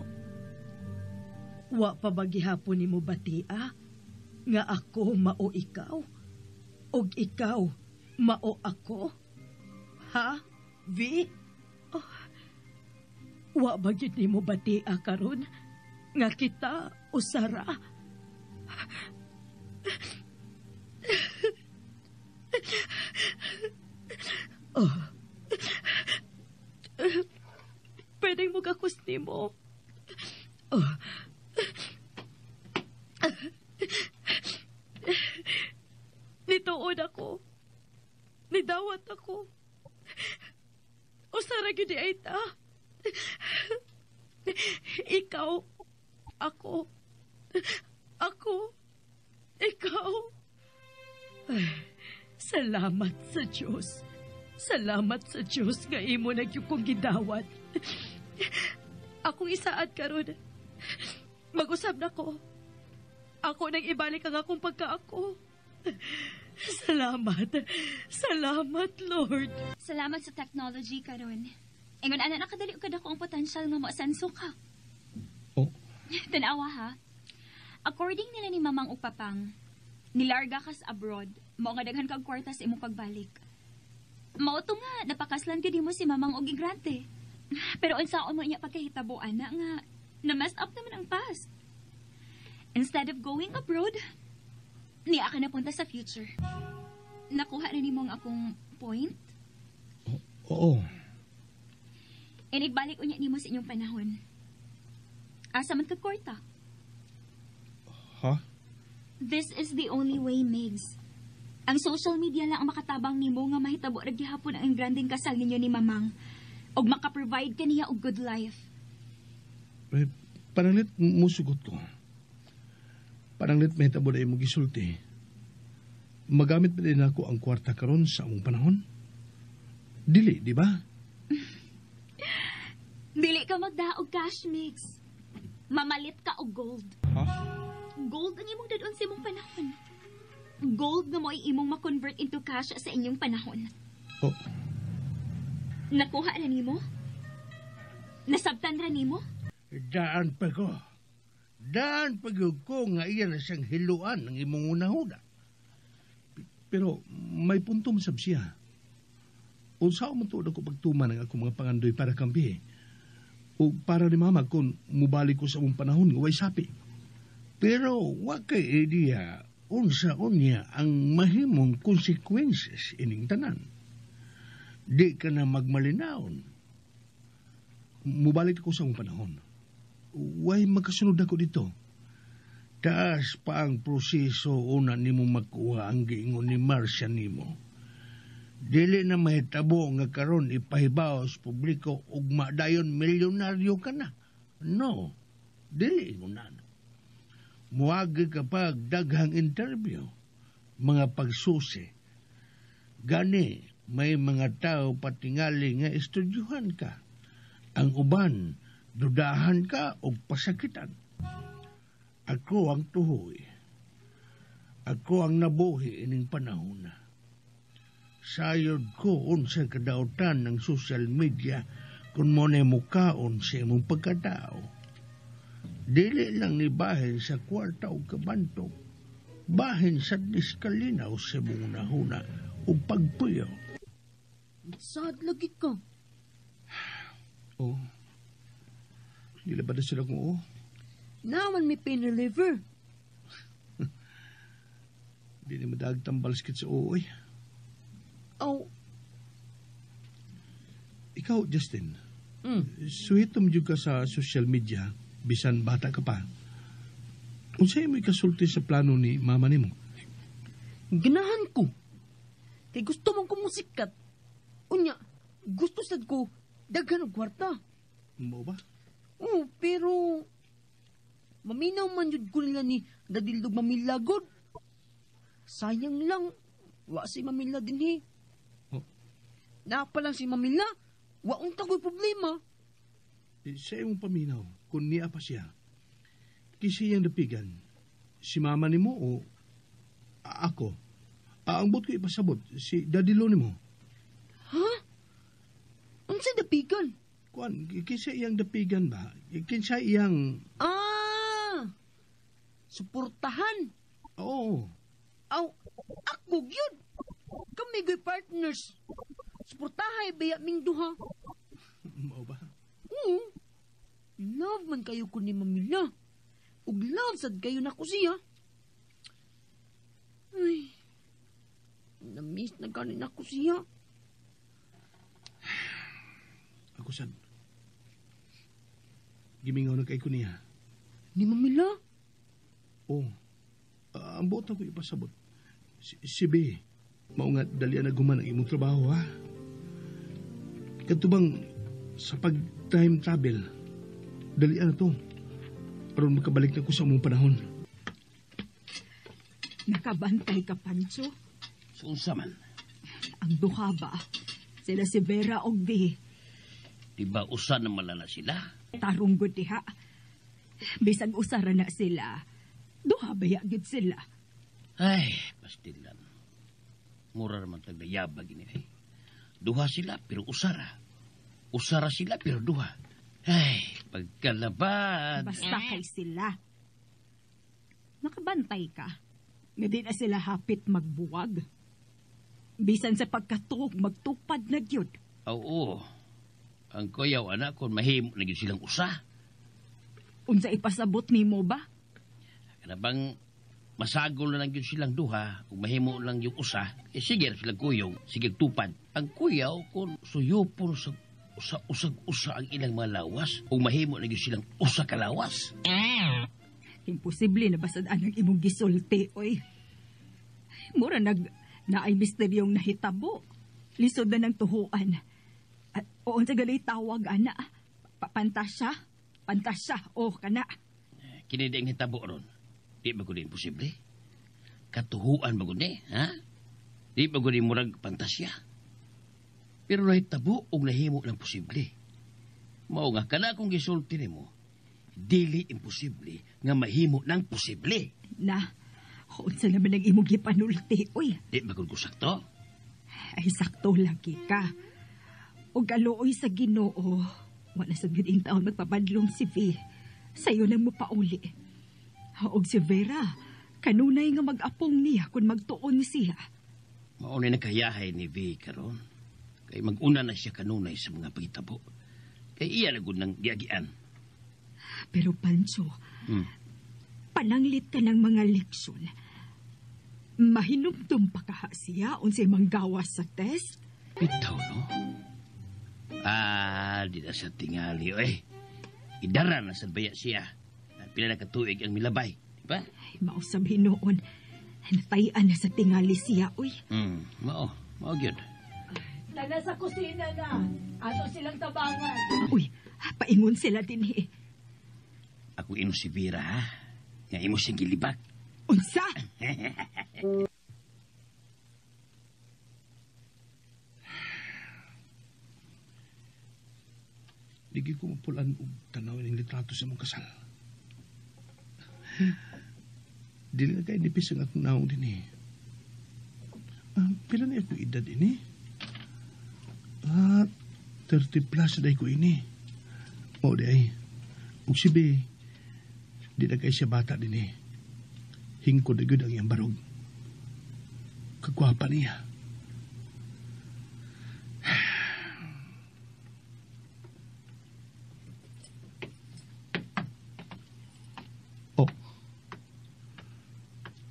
Wa pa ba gihapon nimo batia? Nga ako mao ikaw? Og ikaw mao ako? Ha? V? Oh. Wa ba gyud nimo batia karon? Nga kita usara? Oh. Pwedeng mugakos nimo. Oh. Nituod ako. Nidawat ako. Usara gyud ay ta. Ikaw, ako, ako, ikaw. Ay, salamat sa Diyos. Salamat sa Diyos nga imo na gyud kong gidawat. Akong isaad karon. Mag-usab na ko. Ako nang ibalik ang akong pagkaako. Salamat. Salamat, Lord. Salamat sa technology karon. Ingon ana nakadali ka dako ang potensyal nga moasenso ka. Oh. Tanawa ha. According nila ni Mamang ug Papang, nilarga kas abroad, mao nga daghan kag kwarta sa imong pagbalik. Mao to nga napakaslan gyud nimo si Mamang og igrante. Pero unsaon mo niya pagkahitabo ana nga na messed up naman ang past. Instead of going abroad, Niya ka napunta sa future. Nakuha na nimo ang akong point? Oo. Inigbalik unya nimo sa inyong panahon. Asa man kag kwarta? Ha? This is the only way, Migs. Ang social media lang ang makatabang nimo nga mahitabo ra gihapon ang grandeng kasal ninyo ni Mamang. Og maka-provide kaniya og good life. Eh, pananglit musugot ko. Pananglit mahitabo na imong gisulti. Magamit pa din ako ang kwarta karon sa among panahon? Dili, di ba? Dili ka magdaog cash, Migs. Mamalit ka og gold. Ha? Gold ang imong dadon sa imong panahon. Gold nga mo ay imong ma-convert into cash sa inyong panahon. Oh. Nakuha na nimo? Nasabtan ra nimo? Daan pa ko. Daan pa gyud ko nga iya na siyang hiluan ng imong unahuna. Pero may punto man sab siya. Unsa man tuod ako pagtuman ang akong mga pangandoy para kambi. O para ni mama kung mubalik ko sa among panahon nga way sapi. Pero wa kay idea unsa unya ang mahimong consequences ining tanan. Di ka na magmalinawon. Mubalik ako sa among panahon. Way magkasunod ako dito. Taas pa ang proseso una nimo makuha ang giingon ni Marcia nimo. Dili na mahitabo nga karon ipahibaw sa publiko ug madayon milyonaryo ka na. No, dili ingon na. Muagi ka pag daghang interview, mga pagsusi. Gani, may mga tao patingali nga estudyuhan ka. Ang uban, dudahan ka og pasakitan. Ako ang tuhoy. Ako ang nabuhi ining panahon na. Sayod ko unsa kadautan ng social media kung mo na mukaon sa imong pagkatao. Dili lang ni bahin sa kwarta o kabantog, bahin sa diskalinaw sa imong nahuna o pagpuyo. Sad lagi ka. Oh. Dili ba na sila kung oo? Naman may pain reliever. Di ni madag tambal sakit sa oo, oy. Oh. Ikaw, Justin. Suhitom jud ka sa social media bisan bata ka pa. Unsay mo ikasulti sa plano ni mama nimo? Ganahan ko. Kay gusto mong kumusikat. Unya, gusto sad ko daghan og kwarta. Mao ba? Oo, pero maminaw man jud ko nila ni Dadildog Mamila god. Sayang lang, wa si Mamila dinhi. Oh. Naa pa lang si Mamila, wa unta ko'y problema. Eh, sa imong paminaw, kung niya pa siya, kisa iyang dapigan, si mama nimo o ako? Ang buot ko ipasabot, si Daddy Lo nimo. Ha? Unsa dapigan? Kuan, kinsa iyang dapigan ba? Kinsa iyang... Ah! Suportahan. Oo. Aw, ako gyud. Kami gyud partners. Suportahay baya ming duha. Mao ba? Oo. Love man kayo ko ni Mamila. Ug love sad kayo nako siya. Ay. Na-miss na gani nako siya. Ako sad. Gimingaw na kay ko niya. Ni Mamila? Oo. Ang buot ako ipasabot. Si B, mao nga dalian na guman ang imong trabaho, ha? Katubang sa pag-time travel, dalian na to. Aron makabalik na ko sa imong panahon. Nakabantay ka, Pancho? So, unsa man? Ang duha ba? Sila si Vera og B. Di ba usa na malala sila? Tarong gud diha. Bisag usara na sila. Duha ba ya gid sila? Ay, pastilan. Mura naman tagdayabag ini ay. Duha sila pero usara. Usara sila pero duha. Ay, pagkalabad. Basta kay sila. Nakabantay ka. Nga di na sila hapit magbuwag. Bisan sa pagkatuog, magtupad na gyud. Oo. Ang kuyaw, anak, kung mahimo na gyud silang usa. Unsa ipasabot nimo ba? Kana bang Masagol na lang yun silang duha, kung mahimo lang yung usa, eh sige silang kuyog, sige tupad. Ang kuyaw, kung suyupon sa usag-usa ang ilang mga lawas, kung mahimo na yun silang usa kalawas. Imposible na basad anang imong gisulti, oy. Mura naay misteryong nahitabo. Lisod na ng tuhuan. At oon sa galay tawag, ana. Pantasya? Pantasya, oh, kana. Kini di ang hitabo ron. Di ba ko di imposible? Katuhuan ba ko di, ha? Di ba ko di murag pantasya? Pero nahitabo og nahimo ng posible. Mao nga, kana akong gisulti nimo, dili imposible nga mahimo ng posible. Na, unsa naman ang imong gipanulti, oy. Di ba ko sakto? Ay, sakto lagi ka. Og aluoy sa Ginoo, wala sa gyud ing taon magpabadlong si V. Sayo nang mopauli. Og si Vera, kanunay nga mag-apong niya kung magtuon siya. Mao ni nakayahay ni V karon. Kay mag-una na siya kanunay sa mga pagitabo. Kay iya na gud nang giagian. Pero Pancho, pananglit ka ng mga leksyon. Mahinumdum pa kaha siya unsay manggawas sa test? Bitaw, no? Ah, di na sa tingali, oy. Idara na sa baya siya. Pila na katuig ang milabay, di ba? Ay, mausab hinuon. Natayan na sa tingali siya, oy. Mao gyud. Tana sa kusina na. Ato silang tabangan. Uy, paingon sila din eh. Ako ino si Vera, ha? Nga imo siyang gilibak. Unsa? Di ko mapulan og tanawin ang litrato sa imong kasal. Dili na kay nipis ang akong naong din eh. Pila na akong edad ini? 30 plus na ko ini. Mao di ay. Ug si B, di na kay siya bata din eh. Hingkod na gyud ang iyang barog. Kagwapa niya. Oh.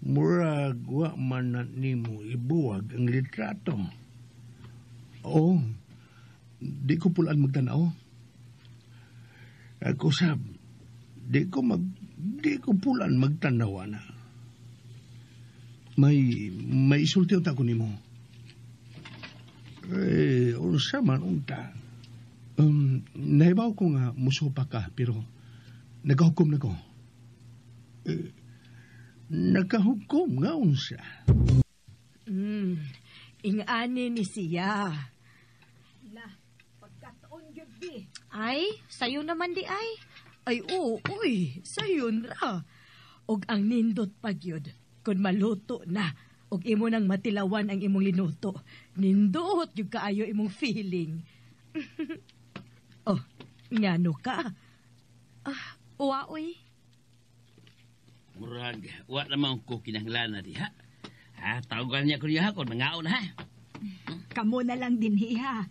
Murag wa man na nimo ibuwag ang litrato. Oo. Di ko pulaan magtanaw. Ako sab, di ko pulaan magtanaw na. May isulti unta ko nimo. Eh, unsa man unta? Nahibaw ko nga musupa ka, pero nagahukom na ko. Eh, nakahukom nga unsa? Ingani ni siya. Na, pagkataon gabi. Ay, sayo naman di ay. Ay, oo, uy, sayon ra. Og ang nindot pagyud, kun maluto na, og imo nang matilawan ang imong linuto. Nindot yung kaayo imong feeling. Oh, ngano ka? Ah, uwa, uy. Murag, wa naman ko kinahanglan na diha. Ha, tawagan niya ko niya kung mangaon ha. Kamo na lang din hiha.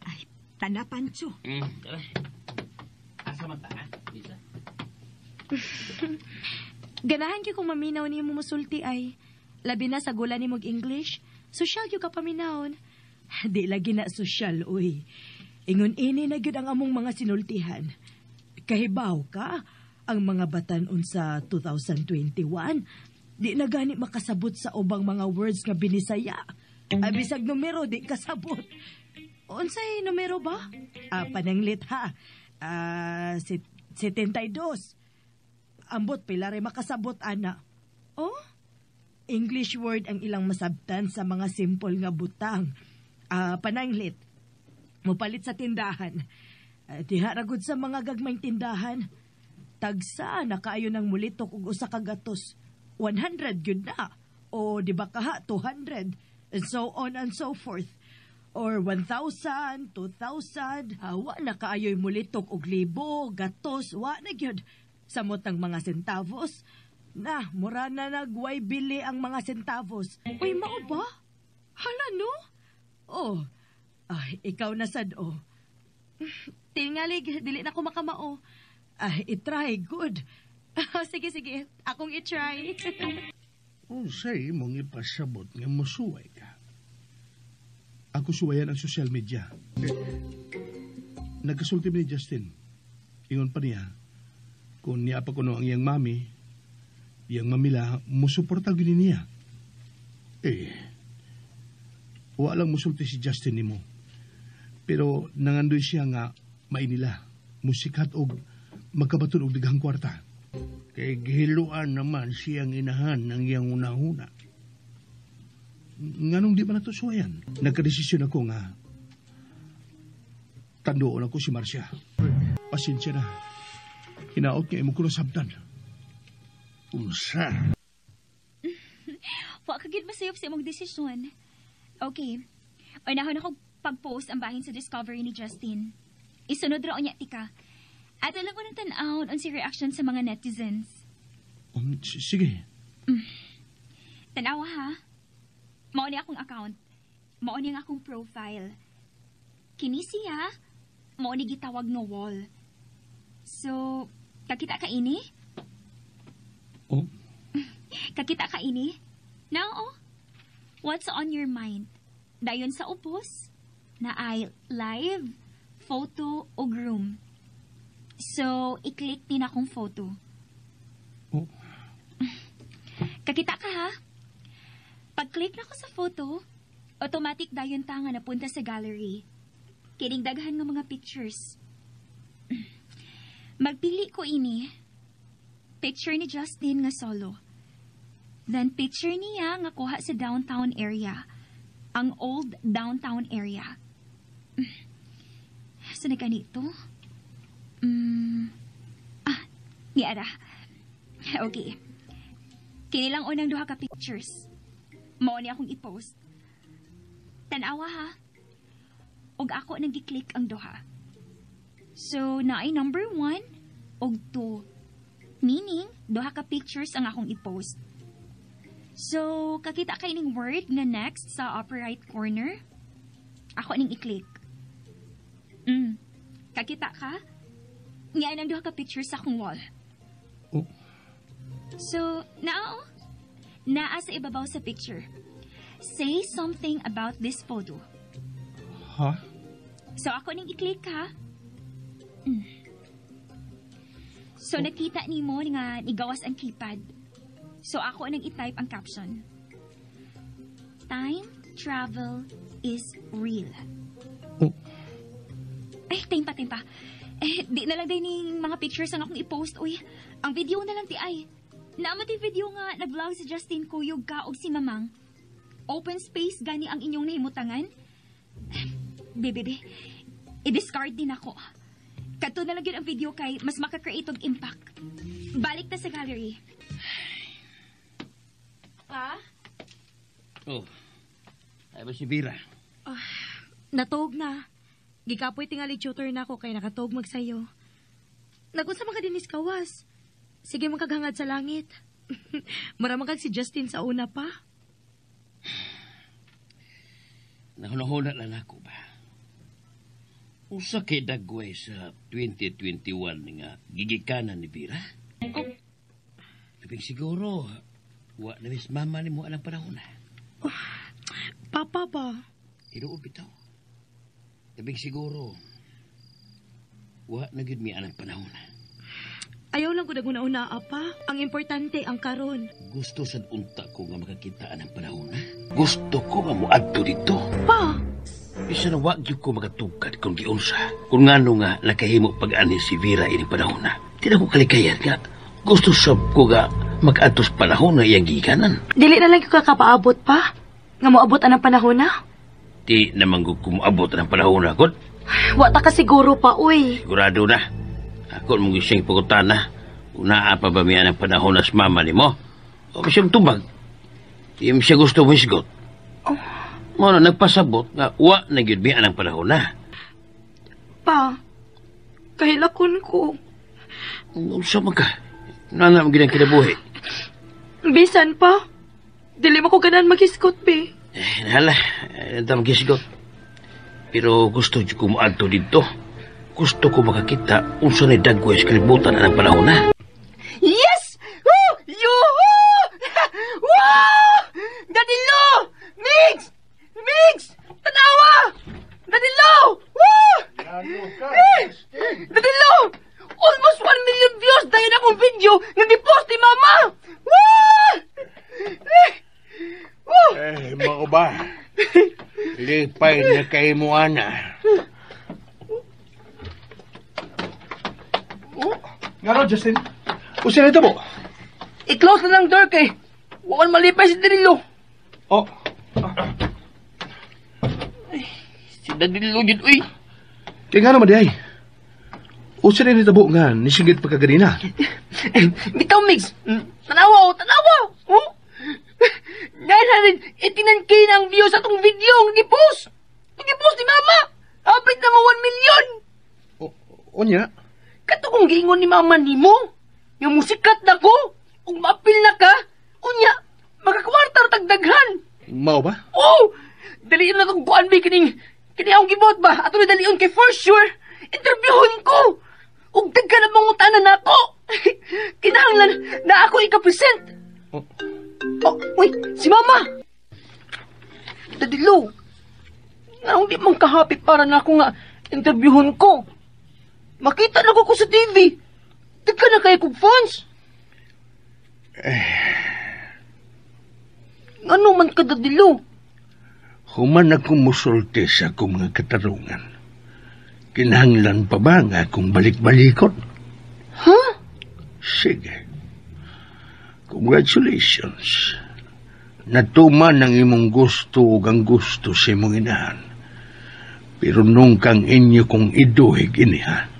Ay, tana Pancho. Tara. Asa man ta ha? Lisa. Ganahan gyud kung maminaw nimo musulti ay. Labi na sa gula nimo og English, sosyal gyud ka paminawon. Di lagi na sosyal, uy. Ingon ini na gyud ang among mga sinultihan. Kahibaw ka, ang mga batan-on sa 2021, di na gani makasabot sa ubang mga words nga binisaya. Ay, bisag numero, di kasabot. Unsay numero ba? Pananglit ha. 72. Ambot, pila rin makasabot, ana. Oh? English word ang ilang masabtan sa mga simple nga butang. Pananglit. Mupalit sa tindahan. Diha ragod sa mga gagmayng tindahan. Tagsa na kaayo ng mulitok og usa ka gatos. 100 gyud na. O di ba kaha 200 and so on and so forth. Or 1,000, 2,000. Wa na kaayo'y mulitok og libo, gatos, wa na gyud. Samot ang mga centavos. Na, mura na nagway bili ang mga centavos. Uy, mao ba? Hala, no? Oh, ay, ikaw na sad, oh. Tingalig, dili na ko makamao. Ay, itry, good. Sige, sige. Akong itry. Unsay imong ipasabot nga musuway ka? Ako suwayan ang social media. Nagkasulti mi ni Justin. Ingon pa niya, kung niya pa kuno ang iyang mami, iyang mamila, musuporta gyud niya. Eh, Wa lang musulti si Justin nimo. Pero nangandoy siya nga mainila, musikat og magkabaton og daghang kwarta. Kay gihiluan naman siyang inahan ng iyang unahuna. Nganong di man nato suwayan? Nagkadesisyon ako nga tandoon ako si Marcia. Pasensya na. Hinaot nga imo ko nasabtan. Unsa? Wa ka gid masayop sa imong desisyon. Okay. Unahon ako pag-post ang bahin sa discovery ni Justin. Isunod ra unya tika. Ato lang unang tan-awon unsi reaction sa mga netizens. Sige. Tanawa ha. Mao ni akong account. Mao ni ang akong profile. Kini siya, mao ni gitawag nga wall. So, kakita ka ini? Oh. Kakita ka ini? Now, oh. What's on your mind? Dayon sa ubos, na ay live, photo, o room. So, i-click din akong photo. Oh. Kakita ka ha? Pag-click na ko sa photo, automatic dayon ta nga napunta sa gallery. Kining daghan nga mga pictures. Magpili ko ini. Picture ni Justin nga solo. Then picture niya nga kuha sa downtown area. Ang old downtown area. Sa na ganito? Niara. Okay. Kini lang unang duha ka pictures. Mao ni akong i-post. Tanawa ha. Og ako nang gi-click ang duha. So, naay number 1 og 2. Meaning, duha ka pictures ang akong i-post. So, kakita kay ning word nga next sa upper right corner. Ako ning i-click. Kakita ka? Nga nang duha ka pictures sa akong wall. Oh. So, naa oh. Naa sa ibabaw sa picture. Say something about this photo. Ha? So, ako ning i-click ha. So, nakita nimo nga nigawas ang keypad. So, ako nang i-type ang caption. Time travel is real. Oh. Ay, timpa. Eh, di na lang din yung mga pictures ang akong i-post. Uy, ang video na lang ti ay. Naamati video nga nag-vlog si Justin Kuyog ka og si Mamang. Open space gani ang inyong nahimutangan. Bebe, i-discard din ako. Kadto na lang yun ang video kay mas makakreate og impact. Balik ta sa gallery. Pa? Oh. Ay ba si Vera? Oh, natuog na. Gikapoy tingali tutor na ako kay nakatuog magsayo. Nagunsa man ka dinis kawas. Sige man kaghangad sa langit. Mura man kag si Justin sa una pa. Nahunahuna lang ako ba? Usa kay dagway sa 2021 nga gigikanan ni Vera? Oh. Labing siguro, wa na miss mama ni mo anang panahon na. Oh, papa ba? Tinuod bitaw. Labing siguro, wa na gyud mi anang panahon na. Ayaw lang ko naguna-una, apa. Ang importante ang karon. Gusto sad unta ko nga makakita anang panahon na. Gusto ko nga moadto dito. Pa? Bisa na wa gyud ko makatugkad kung giunsa. Kung ngano nga nakahimo pag-ani si Vera ining panahon na. Di na ko kalikayan nga. Gusto sab ko nga mag-adto sa panahon na iyang gikanan. Dili na lang ko kakapaabot pa. Nga moabot anang panahon na. Di naman ko kumuabot anang panahon na, god. Wa ta ka siguro pa, uy. Sigurado na. Ako mong gising pagutan na. Unaa pa ba miya ng panahon na sa mama ni mo? O siyang tubag. Di mo siya gusto mo isgot. Oh. Mo na nagpasabot nga wa na gyud miya ng panahon na. Pa, kahilakon ko. Unsa man ka? Nana mo ginang kinabuhi. Bisan pa. Dili mo ko ganan magisgot, be. Eh, nahala. Nanta magisgot. Pero gusto jud ko moadto didto. Gusto ko makakita unsa ni dagway sa kalibutan anang panahon na. Yes! Woo! Yuhu! Wow! Migs! Migs! Tanawa! Danilo! Woo! Eh! Danilo! Almost 1 million views dahil akong video nga gipost ni Mama! Woo! Eh! Woo! Eh, mao ba? Lipay na kay mo, ana. Ngano, Justin? Usa na ito mo? I-close na lang door kay Huwag malipay si Danilo. Oh. Si Danilo yun, uy. Kaya nga naman di ay. Usa na nitabo nga, nisinggit pa kaganina. Bitaw, Migs. Tanawa, oh, tanawa. Oh. 989K na ang views sa atong video ang gipost. Ang gipost ni Mama. Hapit na mo 1 million. Unya? Kato kong giingon ni Mama nimo. Nga musikat na ko. Ug maapil na ka. Unya, magkakwarta tagdaghan. Mao ba? Oh! Dalion na itong kuan, bi, kining, kini akong gibuhat ba? Ato na dalion kay for sure. Interviewin ko. Ug daghan ang mangutana na ako. Kinahanglan na ako ika-present. Oh, uy, si Mama. Dadilo. Nganong di man kahappy para na ako nga interviewon ko. Makita na ko sa TV. Daghan na kayo kog fans. Ngano man ka, Dadilo? Human ako musulti sa akong mga katarungan. Kinahanglan pa ba nga akong balik-balikot? Huh? Sige. Congratulations. Natuman ang imong gusto ug ang gusto sa imong inahan. Pero nung kang inyo kong iduhig ini, ha?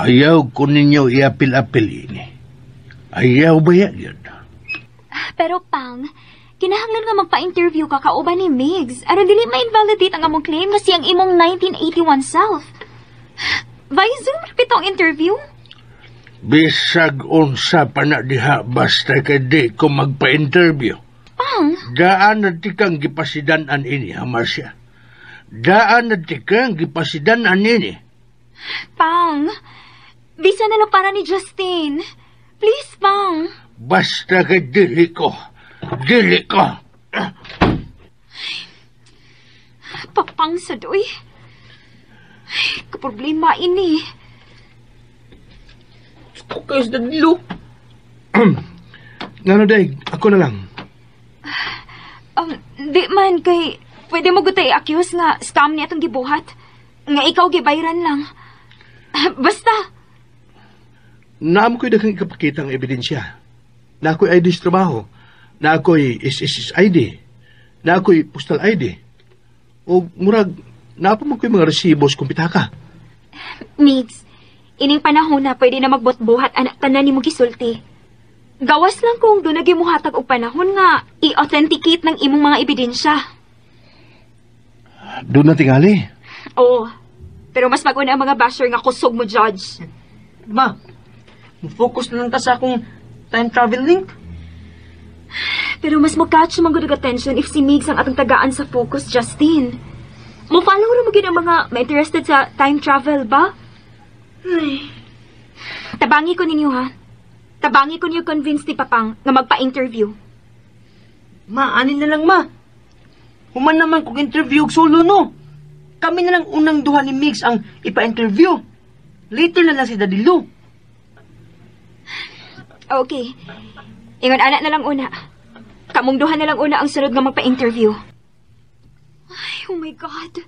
Ayaw ko ninyo iapil-apil ini. Ayaw ba yan? Pero Pang, kinahanglan nga magpa-interview ka kauban ni Migs. Aron dili ma-invalidate ang among claim nga siyang imong 1981 self. Via Zoom ra bitong interview. Bisag unsa pa na diha basta kay di ko magpa-interview. Pang? Daan na ti kang gipasidan-an ini, ha, Marcia? Daan na ti kang gipasidan-an ini. Pang, bisa na lang para ni Justin. Please, Pang. Basta kay dili ko. Dili ko. Papang sa doy. Ay, kaproblema ini. Ko kayo sa Danilo. Ngano, Day? Ako na lang. Di man kay pwede mo gutay i-accuse nga scam niya itong gibuhat. Nga ikaw gibayran lang. Basta. Naam ko'y daghang ikapakita ang ebidensya. Na ako'y ID sa trabaho. Na ako'y SSS ID. Na ako'y postal ID. O murag, naapa man ko'y mga resibos kung pitaka. Migs, ining panahon na pwede na magbot-buhat anak tanan nimo gisulti. Gawas lang kung doon nagimuhatag og panahon nga i-authenticate ng imong mga ebidensya. Doon na tingali. Oo. Pero mas mag-una ang mga basher nga kusog mo, Judge. Ma, focus na lang ta sa akong time travel link. Pero mas mo-catch man gud og attention if si Migs ang atong tagaan sa focus, Justin. Mo-follow ra mo gyud ang mga ma-interested sa time travel ba? Ay. Tabangi ko ninyo, ha? Tabangi ko ninyo convince ni Papang nga magpa-interview. Ma, anin na lang, ma. Human naman kong interview og solo, no? Kami na lang unang duha ni Migs ang ipa-interview. Later na lang si Daddy Lou. Okay. Ingon ana na lang una. Kamong duha na lang una ang sunod nga magpa-interview. Ay, oh my God.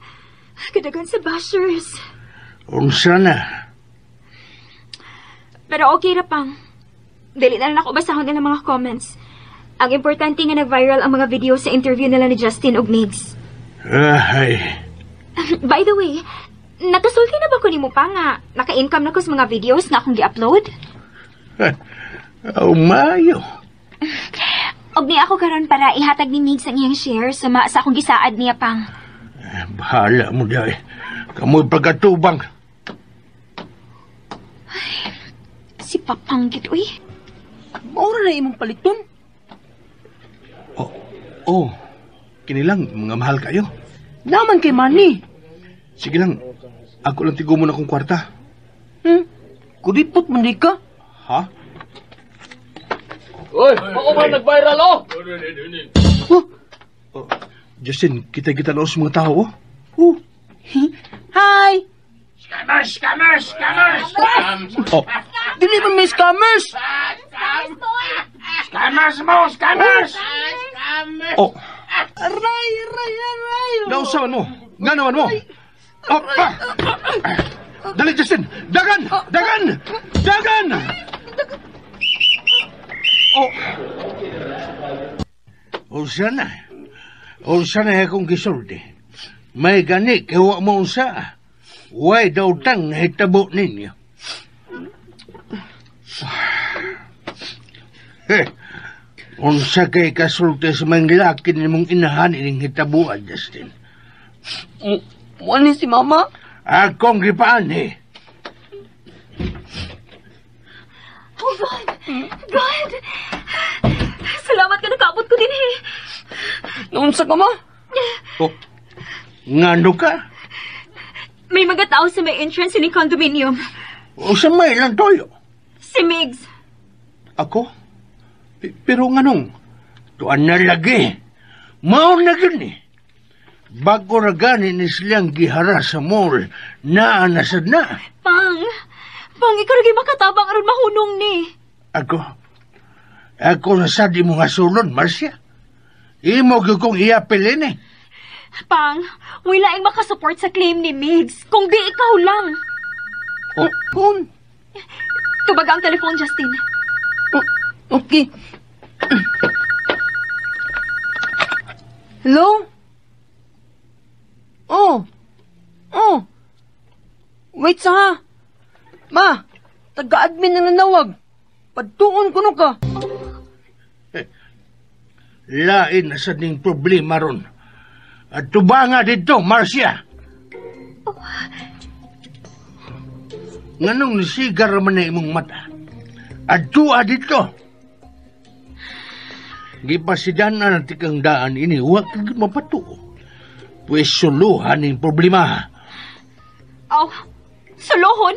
Kadagan sa bashers. Unsa na? Pero okay ra, Pang. Dili na lang ako basahon nila mga comments. Ang importante nga nag-viral ang mga video sa interview nila ni Justin ug Migs. Ay. By the way, nakasulti na ba ko nimo pa nga naka-income na ko sa mga videos na akong gi-upload? Oh, mayo. Og ni ako karon para ihatag ni Migs ang iyang share sa sa akong gisaad niya, Pang. Bahala mo dahil. Kamoy pagkatubang. Ay, si Papang gid, uy. Maura na imong paliton. Oh, oh. Kinilang, mga mahal kayo. Naman kay Manny. Sige lang, ako lang tigo mo na kong kwarta. Kuripot man di ka. Ha? Uy, ako ba nag-viral, oh? Huh? Oh. Justin, kita-kita na sa mga tao, oh. Oh. Hi! Scammers! Scammers! Scammers! Oh. Dili ba may scammers? Scammers mo! Scammers! Oh. Aray, aray, aray! Nausawan mo. Nga naman mo. Oh, pa. Dali, Justin! Dagan! Dagan! Dagan! Oh. Unsa na? Unsa na akong gisulti? May gani kay wa mo unsa. Way daw tang nahitabo ninyo. Eh, unsa kay kasulti sa mga laki nimong inahan ining hitabuan, Justin? Mo ni si Mama? Akong gipaan eh. Oh, God! God! Salamat ka nakaabot ko din eh. Naunsa ka, Ma? Oh, ngano ka? May mga tao sa may entrance ini condominium. O sa may lang toyo? Si Migs. Ako? Pero nganong? Tuan na lagi. Mao na gani. Bago ra gani ni silang gihara sa mall, naa na sad na. Pang! Pang, ikaw lagi makatabang aron mahunong ni. Ako? Ako na sad imo nga sulod, Marcia. Imo gyud kong iapilin eh. Pang, wala ang makasupport sa claim ni Migs, kung di ikaw lang. Oh. Phone. Tubag ang telephone, Justin. Oh, okay. Hello? Oh. Oh. Wait sa ha. Ma, taga-admin na nanawag. Pagtuon ko no ka. Eh, lain na sa ning problema ron. At tubanga dito, Marcia. Oh. Nganong nisigar man na imong mata? At tuwa dito. Gipasidan na natin kang daan ini, huwag kang mapatuo. Pwes suluhan yung problema. Oh, suluhon?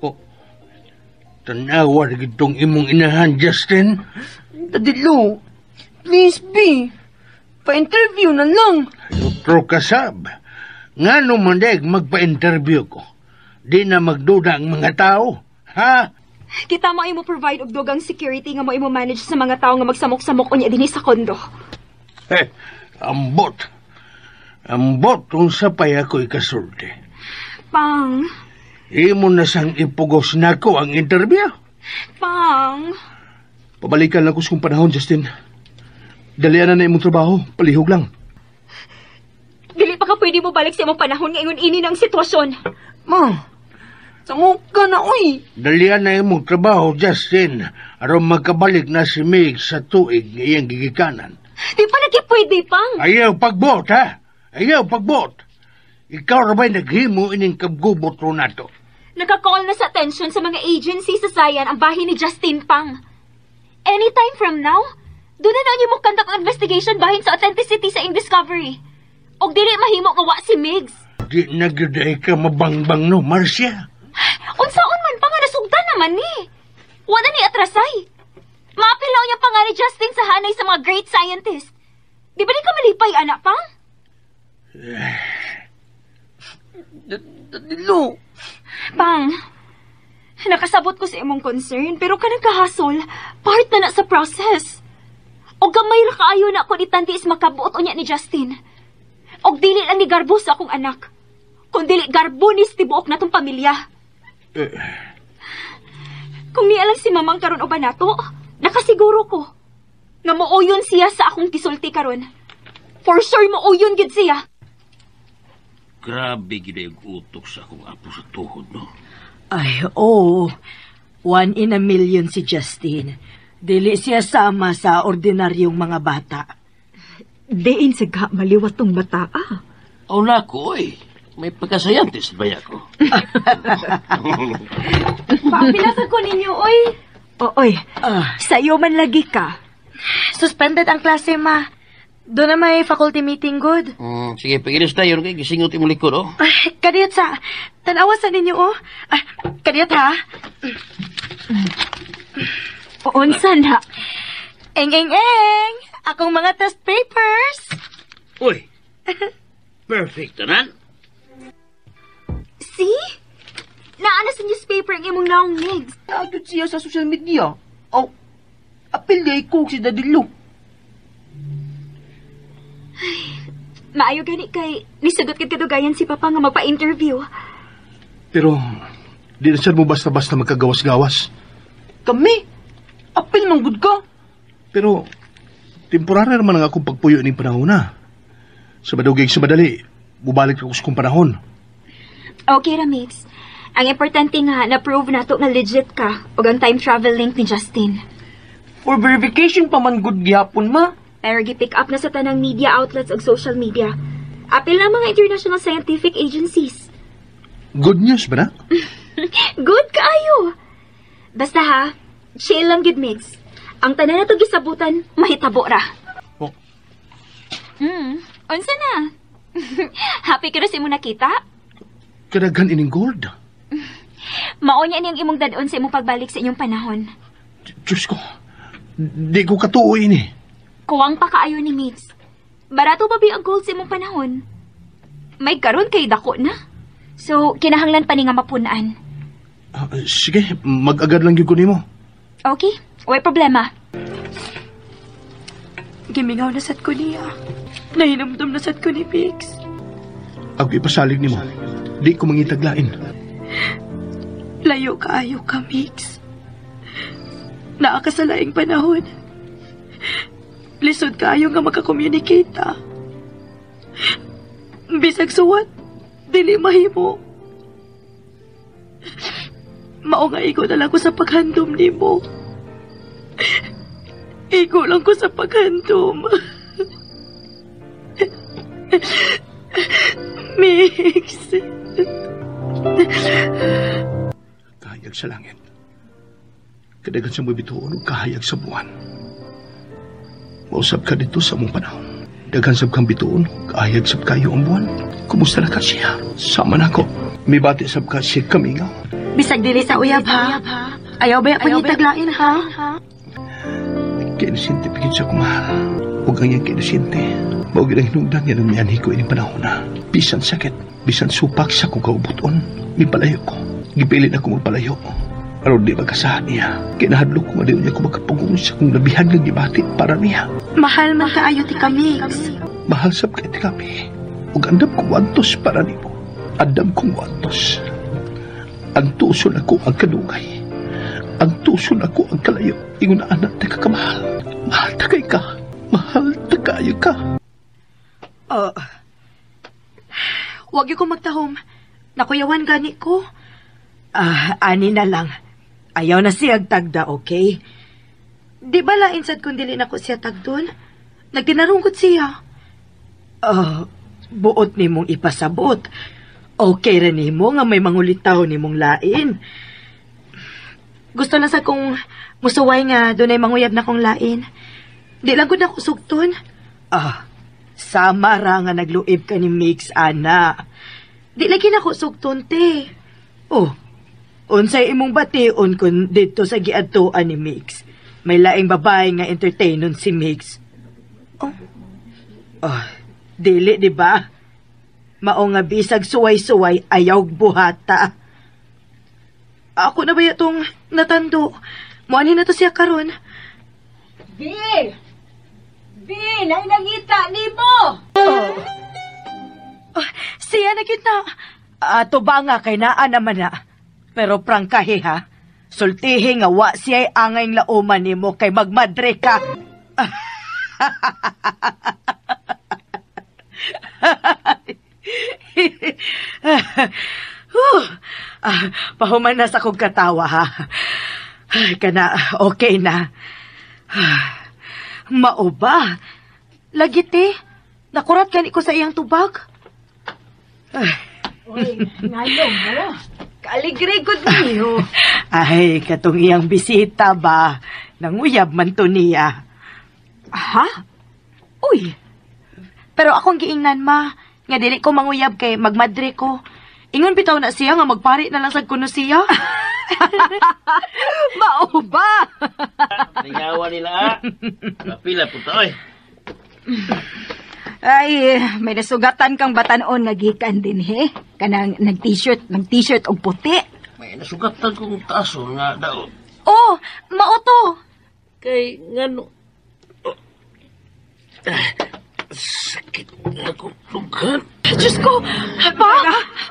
Oh, tanawa na gitong imong inahan, Justin. Daddy Lou, please be. Pa-interview na lang. Otro kasab. Nga no mandag magpa-interview ko. Di na magduda ang mga tao. Ha? Kita mo ay mo provide og dugang security nga mo imo manage sa mga tao nga magsamok-samok unya dinhi sa kondo. Eh, ambot. Ambot kung sa pay ako ikasulti. Pang. Imo na sang ipugos nako ang interview. Pang. Pabalikan lang ko sa kong panahon, Justin. Dalian na na imong trabaho. Palihog lang. Dili pa ka pwede mo balik sa imong panahon nga ingon ini ng sitwasyon. Ma, samok ka na, uy. Dalian na imong trabaho, Justin. Aron magkabalik na si Mig sa tuig nga iyang gigikanan. Di pa lagi pwede, Pang. Ayaw pagbot, ha? Ayaw pagbot. Ikaw ra ba'y naghimo ining kabgubot ro nato? Naka-call na sa attention sa mga agency sa Sayan ang bahin ni Justin, Pang. Anytime from now, doon na na mo conduct ang investigation bahin sa authenticity sa iyong discovery. Og dili mahimo nga wa si Migs. Di na gyud ay ka mabangbang no, Marcia. Unsaon man pa nga nasugdan naman ni. Wala ni atrasay. Maapilaw niya pa nga ni Justin sa hanay sa mga great scientist. Di ba di ka malipay, anak pa? Daddy Lou. Pang, nakasabot ko sa imong concern, pero kanang kahasol, part na na sa process. O gamay ra kaayo na kung itandi is makabuot unya ni Justin. Og dili lang ni Garbo sa akong anak. Kung dili Garbo ni tibuok na tong pamilya. Kung niya lang si Mamang karon o ba nato, nakasiguro ko nga mooyon siya sa akong gisulti karon. For sure mooyon gid siya. Grabe gid ang utok sa akong apo sa tuhod, no? Ay, oo. 1 in a million si Justin. Dili siya sama sa ordinaryong mga bata. Diin sa ga maliwat tong bata, ah. Oh, nako, oy. May pagka-scientist ba ako? Paapilasa ko ninyo, oy. Oy, sa iyo man lagi ka. Suspended ang klase, ma. Doon na may faculty meeting, good. Sige, pagilis tayo. Kay gisingot imong likod, oh. Ay, kadiyot sa... Tanawa sa ninyo, oh. Ay, kadiyot, ha? Unsa na? Eng, eng, eng! Akong mga test papers! Uy, perfect tanan. See? Naa na sa newspaper ang imong naong, Migs. Agad siya sa social media. Oh, apil di ko si Daddy Lo. Maayo gani kay nisugot kid kadugayan si Papa nga magpa-interview. Pero, di na sad mo basta-basta magkagawas-gawas. Kami? Apil man gud ka. Pero, temporary naman ang akong pagpuyo ning panahon na. Sa madugig sa madali, bubalik ako sa kong panahon. Okay ra, Migs. Ang importante nga, na-prove nato nga legit ka og ang time travel link ni Justin. For verification pa man gud gihapon, ma. Pero gi-pick up na sa tanang media outlets ug social media. Apil na mga international scientific agencies. Good news ba na? Good kaayo. Basta ha, chill lang gid, Migs. Ang tanan na to gisabutan, mahitabo ra. Oh. Unsa na? Happy ka ra sa imong nakita? Kadaghan ining gold. Mao niya niyang imong dadon sa imong pagbalik sa inyong panahon. Diyos ko, di ko katuo ini. Kuwang pa kaayo ni Migs. Barato pa bi ang gold sa imong panahon? May karon kay dako na. So, kinahanglan pa ni nga mapunan. Sige, mag-agad lang gyud ko nimo. Okay, way problema. Gimingaw na sad ko niya. Nahinumdum na sad ko ni Migs. Ako ipasalig nimo. Di ko mangitaglain. Layo kaayo ka, Migs. Naa ka sa laing panahon. Lisod kaayo nga makakommunicate, ah. Bisag suwat, dili mahimo. Mao nga igo na lang ko sa paghandom nimo. Igo lang ko sa paghandom. Mix. Kahayag sa langit. Kadagan sa mga bituon o kahayag sa buwan. Mausap ka dito sa mong panahon. Daghan sab kang bituon, kahayag sab kayo ang buwan. Kumusta na ka siya? Sama na ko. Mibati sab ka siya kamingaw. Bisag dili sa uyab ha. Ayaw ba yung pangitaglain ha? Kainosente pigit sa kumahal. Huwag ang iyang kainosente. Mao gid ang hinungdan nga nang mianhi ko ining panahon na. Bisan sakit, bisan supak sa kong kaubuton, mipalayo ko. Gipilit ako magpalayo. Aron di magkasahan niya. Kinahadlok ko nga di niya ko makapugong sa kong labihan nga gibati para niya. Mahal man kaayo ti Kamix. Mahal sab kay ti kami. Ug andam ko wantos para nimo. Andam kong wantos. Ang tuso na ko ang kadugay. Ang tuso na ko ang kalayo. Ingon na anak ta kakamahal. Mahal ta kay ka. Mahal ta kayo ka. Wag ko magtahom. Nakuyawan gani ko. Ani na lang. Ayaw na siya tagda, okay? Di ba lain sad kung dili na ko siya tagdon? Nagtinarungkot siya. Buot nimong ipasabot. Okay ra nimo nga may mangulitaw nimong lain. Gusto lang sa kong musuway nga dunay manguyab na kong lain. Di lang gud ako sugton. Sama ra nga nagluib ka ni Mix, ana. Di lagi na ko sugton, te. Oh, unsay imong bation kun didto sa giadtuan ni Mix? May laing babae nga entertainon si Mix. Oh. Oh, dili, di ba? Mao nga bisag suway-suway ayaw buhata. Ako na ba itong natando? Muani na to siya karon. B! B! Nay nangita nimo! Oh. Oh, siya na gyud na. Ato ba nga kay naa naman na. Pero prangkahi ha. Sultihi nga wa siya'y angay lauman nimo kay magmadre ka. Pahuman na sa kong katawa ha. Ay, kana, okay na. Mao ba? Lagi te, nakurat gani ko sa iyang tubag. Uy, ngano mo? Kaligre gud niyo. Ay, katong iyang bisita ba? Nanguyab man to niya. Ha? Uy. Pero akong giingnan ma, nga dili ko manguyab kay magmadre ko. Ingon bitaw na siya nga magpari na lang sad kuno siya. Mao ba? Lingawan nila, ah. Kapila po ta, oy. Ay, may nasugatan kang batanon nga gikan din, he. Kanang nag-t-shirt, nag-t-shirt og puti. May nasugatan kong taso nga daot. Oh, mao to. Kay ngano. Oh. Ah, sakit na akong dughan. Diyos ko! Pa!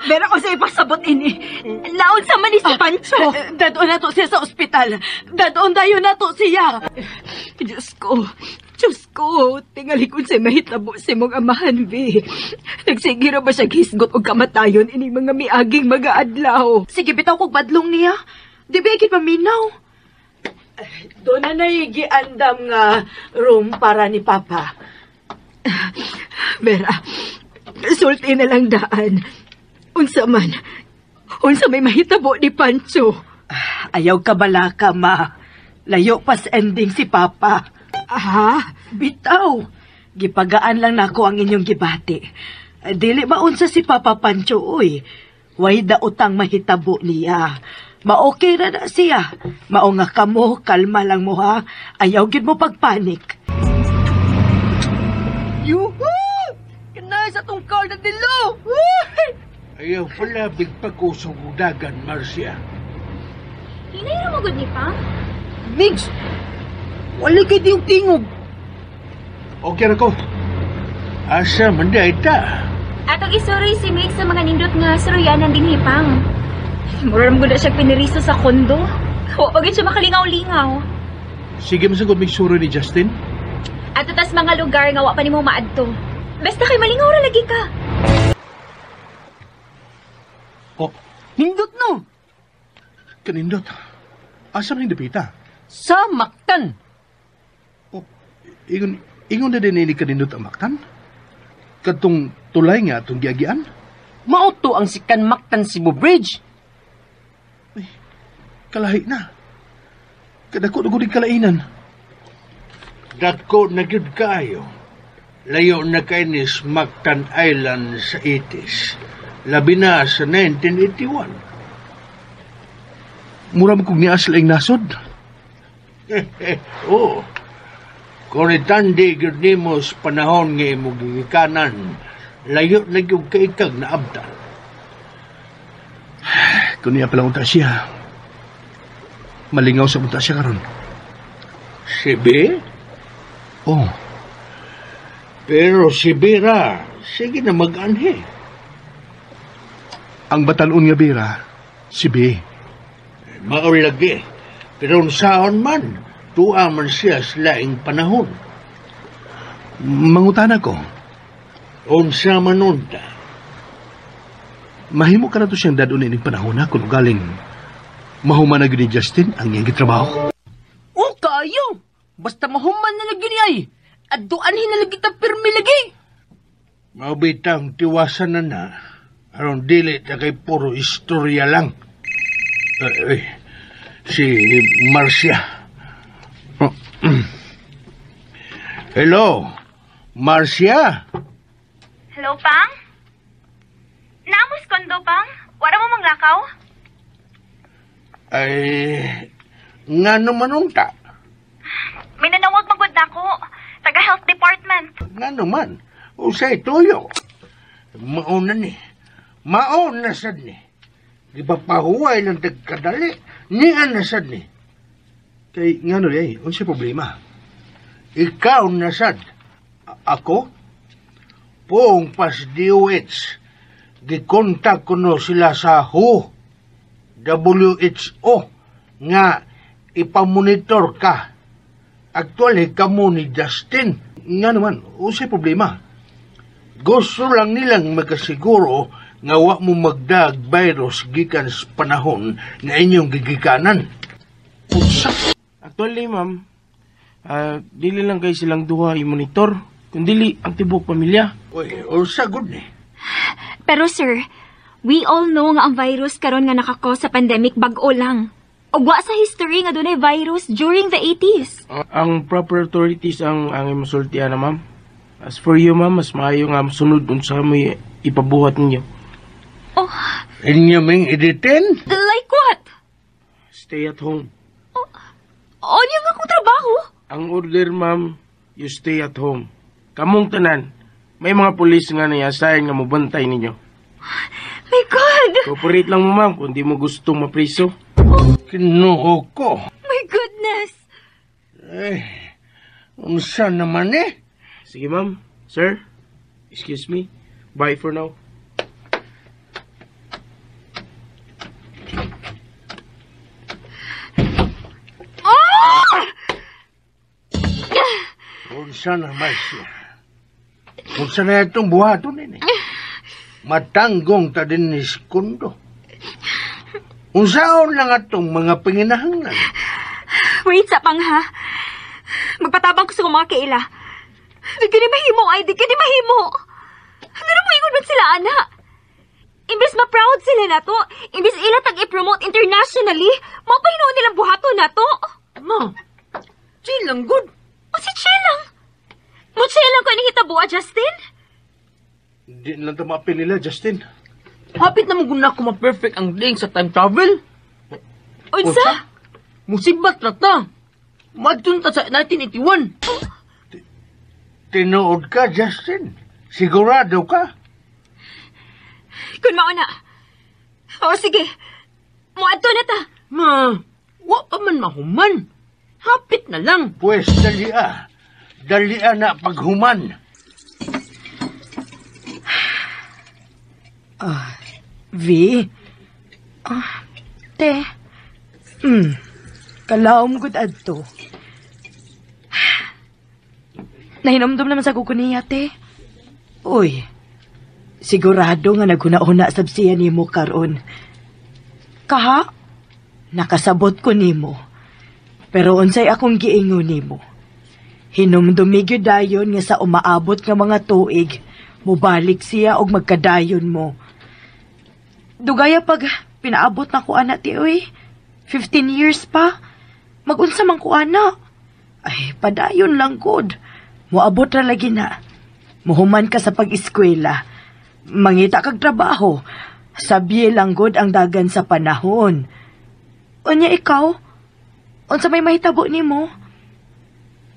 Vera ko sa ipasabot ini. Naon sa man ni si Pancho. Dadon na to siya sa ospital. Dadon dayon na to siya. Diyos ko. Diyos ko, tingali kung sa mahitabo sa imong amahan, Vi. Nagsigiro ba siya hisgot og kamatayon ining mga miaging mga adlaw? Sige, bitaw kog badlong niya. Di ba ikit paminaw? Doon na naigiandam nga room para ni Papa. Vera, sulti na lang daan. Unsa man, unsa may mahitabo ni Pancho. Ayaw ka balaka, ma. Layo pas ending si Papa. Aha, Bitaw. Gipagaan lang nako ang inyong gibati. Dili maunsa si Papa Pancho, uy. Way daotang mahitabo niya. Ma-okay na na siya. Mao nga kamo, kalma lang mo ha. Ayaw gid mo pagpanik. Yuhu! Kanay sa tong car na dilo! Uy! Ayaw pala bigpakusog dagan, Marcia. Hinay ra magud ni Pang. Migs! Wala kay di yung tingog. Okay ra ko. Asa man di ta? Atong isuroy si Mig sa mga nindot nga suroyanan din hipang. Mura ra gud na siya piniriso sa kondo. Wa pa gid siya makalingaw-lingaw. Sige masagot may suroy ni Justin. Ato tas mga lugar nga wa pa nimo maadto. Basta kay malingaw ra lagi ka. Oh, Nindot no! kanindot. Asa man dapita? Sa Mactan! Oh, ingon ingon na din ni kanindot ang Mactan? Katong tulay nga atong giagian? Mao to ang sikan Mactan Cebu Bridge. Ay, kalahi na. Kadako na gud kalainan. Dako na gyud kaayo. Layo na kay ni Mactan Island sa 80s. Labi na sa 1981. Mura man kog niya sa laing nasod. Oo. Kung itandi gyud nimo sa panahon nga imong gigikanan, layo na gyud kay kag naabtan. Kung niya pala unta siya, malingaw sa unta siya karon. Si B? Oh, Pero si Bira, sige na mag-anhi. Ang batanon nga Bira, si B. Mao lagi. Pero unsaon man, tuwa man siya sa laing panahon. Mangutana ko, Unsa man unta. Mahimo ka na to siyang dadon ining panahon na kung galing mahuman na gyud ni Justin ang iyang gitrabaho. O kayo! Basta mahuman na lagi niya ay. At doanhin na lagi ta pirmi lagi. Mabitang tiwasan na na. Aron dili ta kay puro istorya lang. Ay, si Marcia. Oh. Hello, Marcia? Hello, Pang? Naamos kondo, Pang? Wala mo manglakaw? Ay, nga naman unta. May nanawag magod na ako. Taga Health Department. Nga naman, usay tuyo. Mauna ni. Mauna sad ni. Gipapahuway lang tagkadali. Nian na sad ni. Kay nga no ay, unsa problema? Ikaw na sad. Ako? Poong pas DOH. Gikontak ko no sila sa WHO. WHO. Nga ipamonitor ka. Actually, kamo ni Justin. Nga naman, unsay problema? Gusto lang nilang makasiguro nga wa mo magdag virus gikan sa panahon nga inyong gigikanan. Unsa? Actually, ma'am, dili lang kay silang duha i-monitor, kundi ang tibuok pamilya. Uy, unsa gud ni? Pero sir, we all know nga ang virus karon nga nakakos sa pandemic bag-o lang. Ug wa sa history nga dunay virus during the 80s. Ang proper authorities ang musultian na, ma'am. As for you, ma'am, mas maayo nga mosunod unsa mo ipabuhat ninyo. Oh, Inyo ming i-detain? Like what? Stay at home. Unya nga akong trabaho. Ang order, ma'am, you stay at home. Kamong tanan, may mga pulis nga na-assign nga mobantay ninyo. My God! Cooperate lang mo, ma'am, kung di mo gustong mapriso. Kinuho ko. My goodness! Eh, unsa naman eh? Sige, ma'am. Sir, excuse me. Bye for now. Ah! Unsa naman siya? Unsa na itong buhaton nini? Matanggong ta din ni Sekundo. Unsaon lang atong mga panginahanglan? Wait sa pang ha. Magpatabang ko sa mga kaila. Di ka ni mahimo ay, di ka ni mahimo. Ano na mo ingon man sila, ana? Imbes ma-proud sila na to, imbes ila tag i-promote internationally, mapahinoon nilang buhaton na to. Ma, chill lang, good. O si chill lang. Mo chill lang ko ni hitabua, Justin. Di lang ta maapil nila, Justin. Hapit na mo guna ko ma-perfect ang link sa time travel. Unsa? Musibat na ta. Madtun ta sa 1981. Tinuod ka, Justin. Sigurado ka? Kun mao na. O sige. Moadto na ta. Ma, wa pa man mahuman. Hapit na lang. Pwes, dalia. Dalia na paghuman. V? Te. Kalaom gud adto. Nahinomdom naman sa kuko niya, te. Uy, sigurado nga naghuna-huna sab siya nimo karon. Kaha? Nakasabot ko nimo. Pero unsay akong giingon nimo? Hinumdumi gyud dayon nga sa umaabot nga mga tuig, mubalik siya og magkadayon mo. Dugaya pag pinaabot na ko ana ti oy. 15 years pa. Magunsa man ko ana. Ay, padayon lang gud. Moabot ra lagi na. Muhuman ka sa pag-eskwela. Mangita kag trabaho. Sabi lang gud ang dagan sa panahon. Unya ikaw, unsa may mahitabo nimo?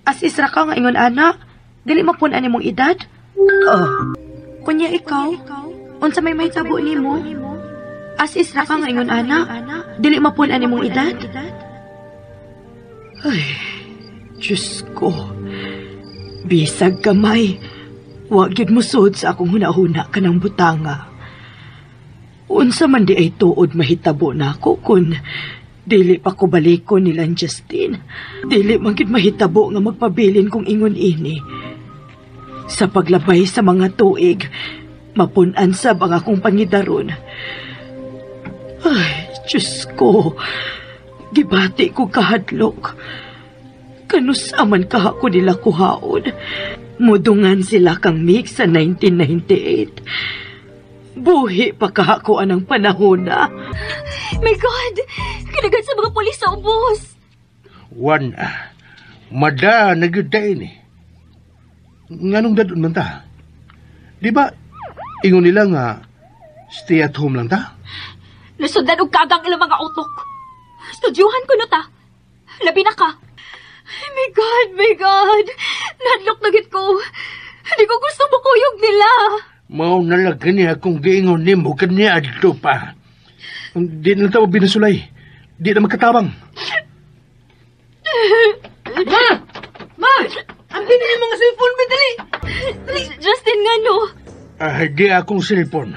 As isra ka nga ingon ana, dili mapun-an nimong edad? Oh. Unya ikaw, unsa may mahitabo nimo? As isra ka nga ingon ana, dili mapun-an nimong edad? Ay, Diyos ko. Bisag gamay, wa gyud mosud sa akong hunahuna kanang butanga. Unsa man di ay tuod mahitabo nako kun dili pa ko balikon nilang Justin. Dili man gyud mahitabo nga magpabilin kung ingon ini. Sa paglabay sa mga tuig, mapun-an sab ang akong pangidaron. Ay, Diyos ko, gibati ko kahadlok. Kanusaman kaha ko nila kuhaon. Mudungan sila kang Mick sa 1998. Buhi pa kaha ko anang panahon na. My God! Kinagan sa mga pulis sa ubos. Wan, mada na gyud ta ini. Nganong dadon man ta? Di ba, ingon nila nga, stay at home lang ta? Nasundan og kagang ilang mga utok. Studyuhan ko no ta. Labi na ka. Ay, my God, my God. Nadlok na gid ko. Hindi ko gusto makuyog nila. Mao na lang gani akong giingon nimo kaniya adto pa. Di na lang ta binasulay. Di na magkatabang. Ma! Ma! Ang binili mga cellphone, dali! Dali! Justin, nga no? Di akong cellphone.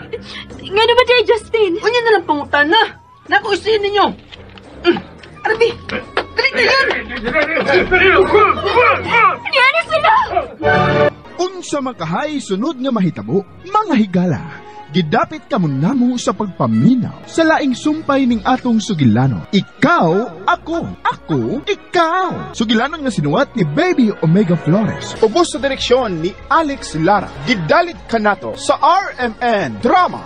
Nga naman dyan, Justin. Unya na lang pangutan na. Naku, isihin ninyo. Arbi! Dali na yan! Yan na sila! Unsa makahay sunod nga mahitabo, mga higala. Gidapit kamo namo sa pagpaminaw sa laing sumpay ning atong sugilano. Ikaw, ako, ako, ikaw. Sugilanon nga sinuwat ni Baby Omega Flores. Ubos sa direksyon ni Alex Lara. Gidalit kanato sa RMN Drama.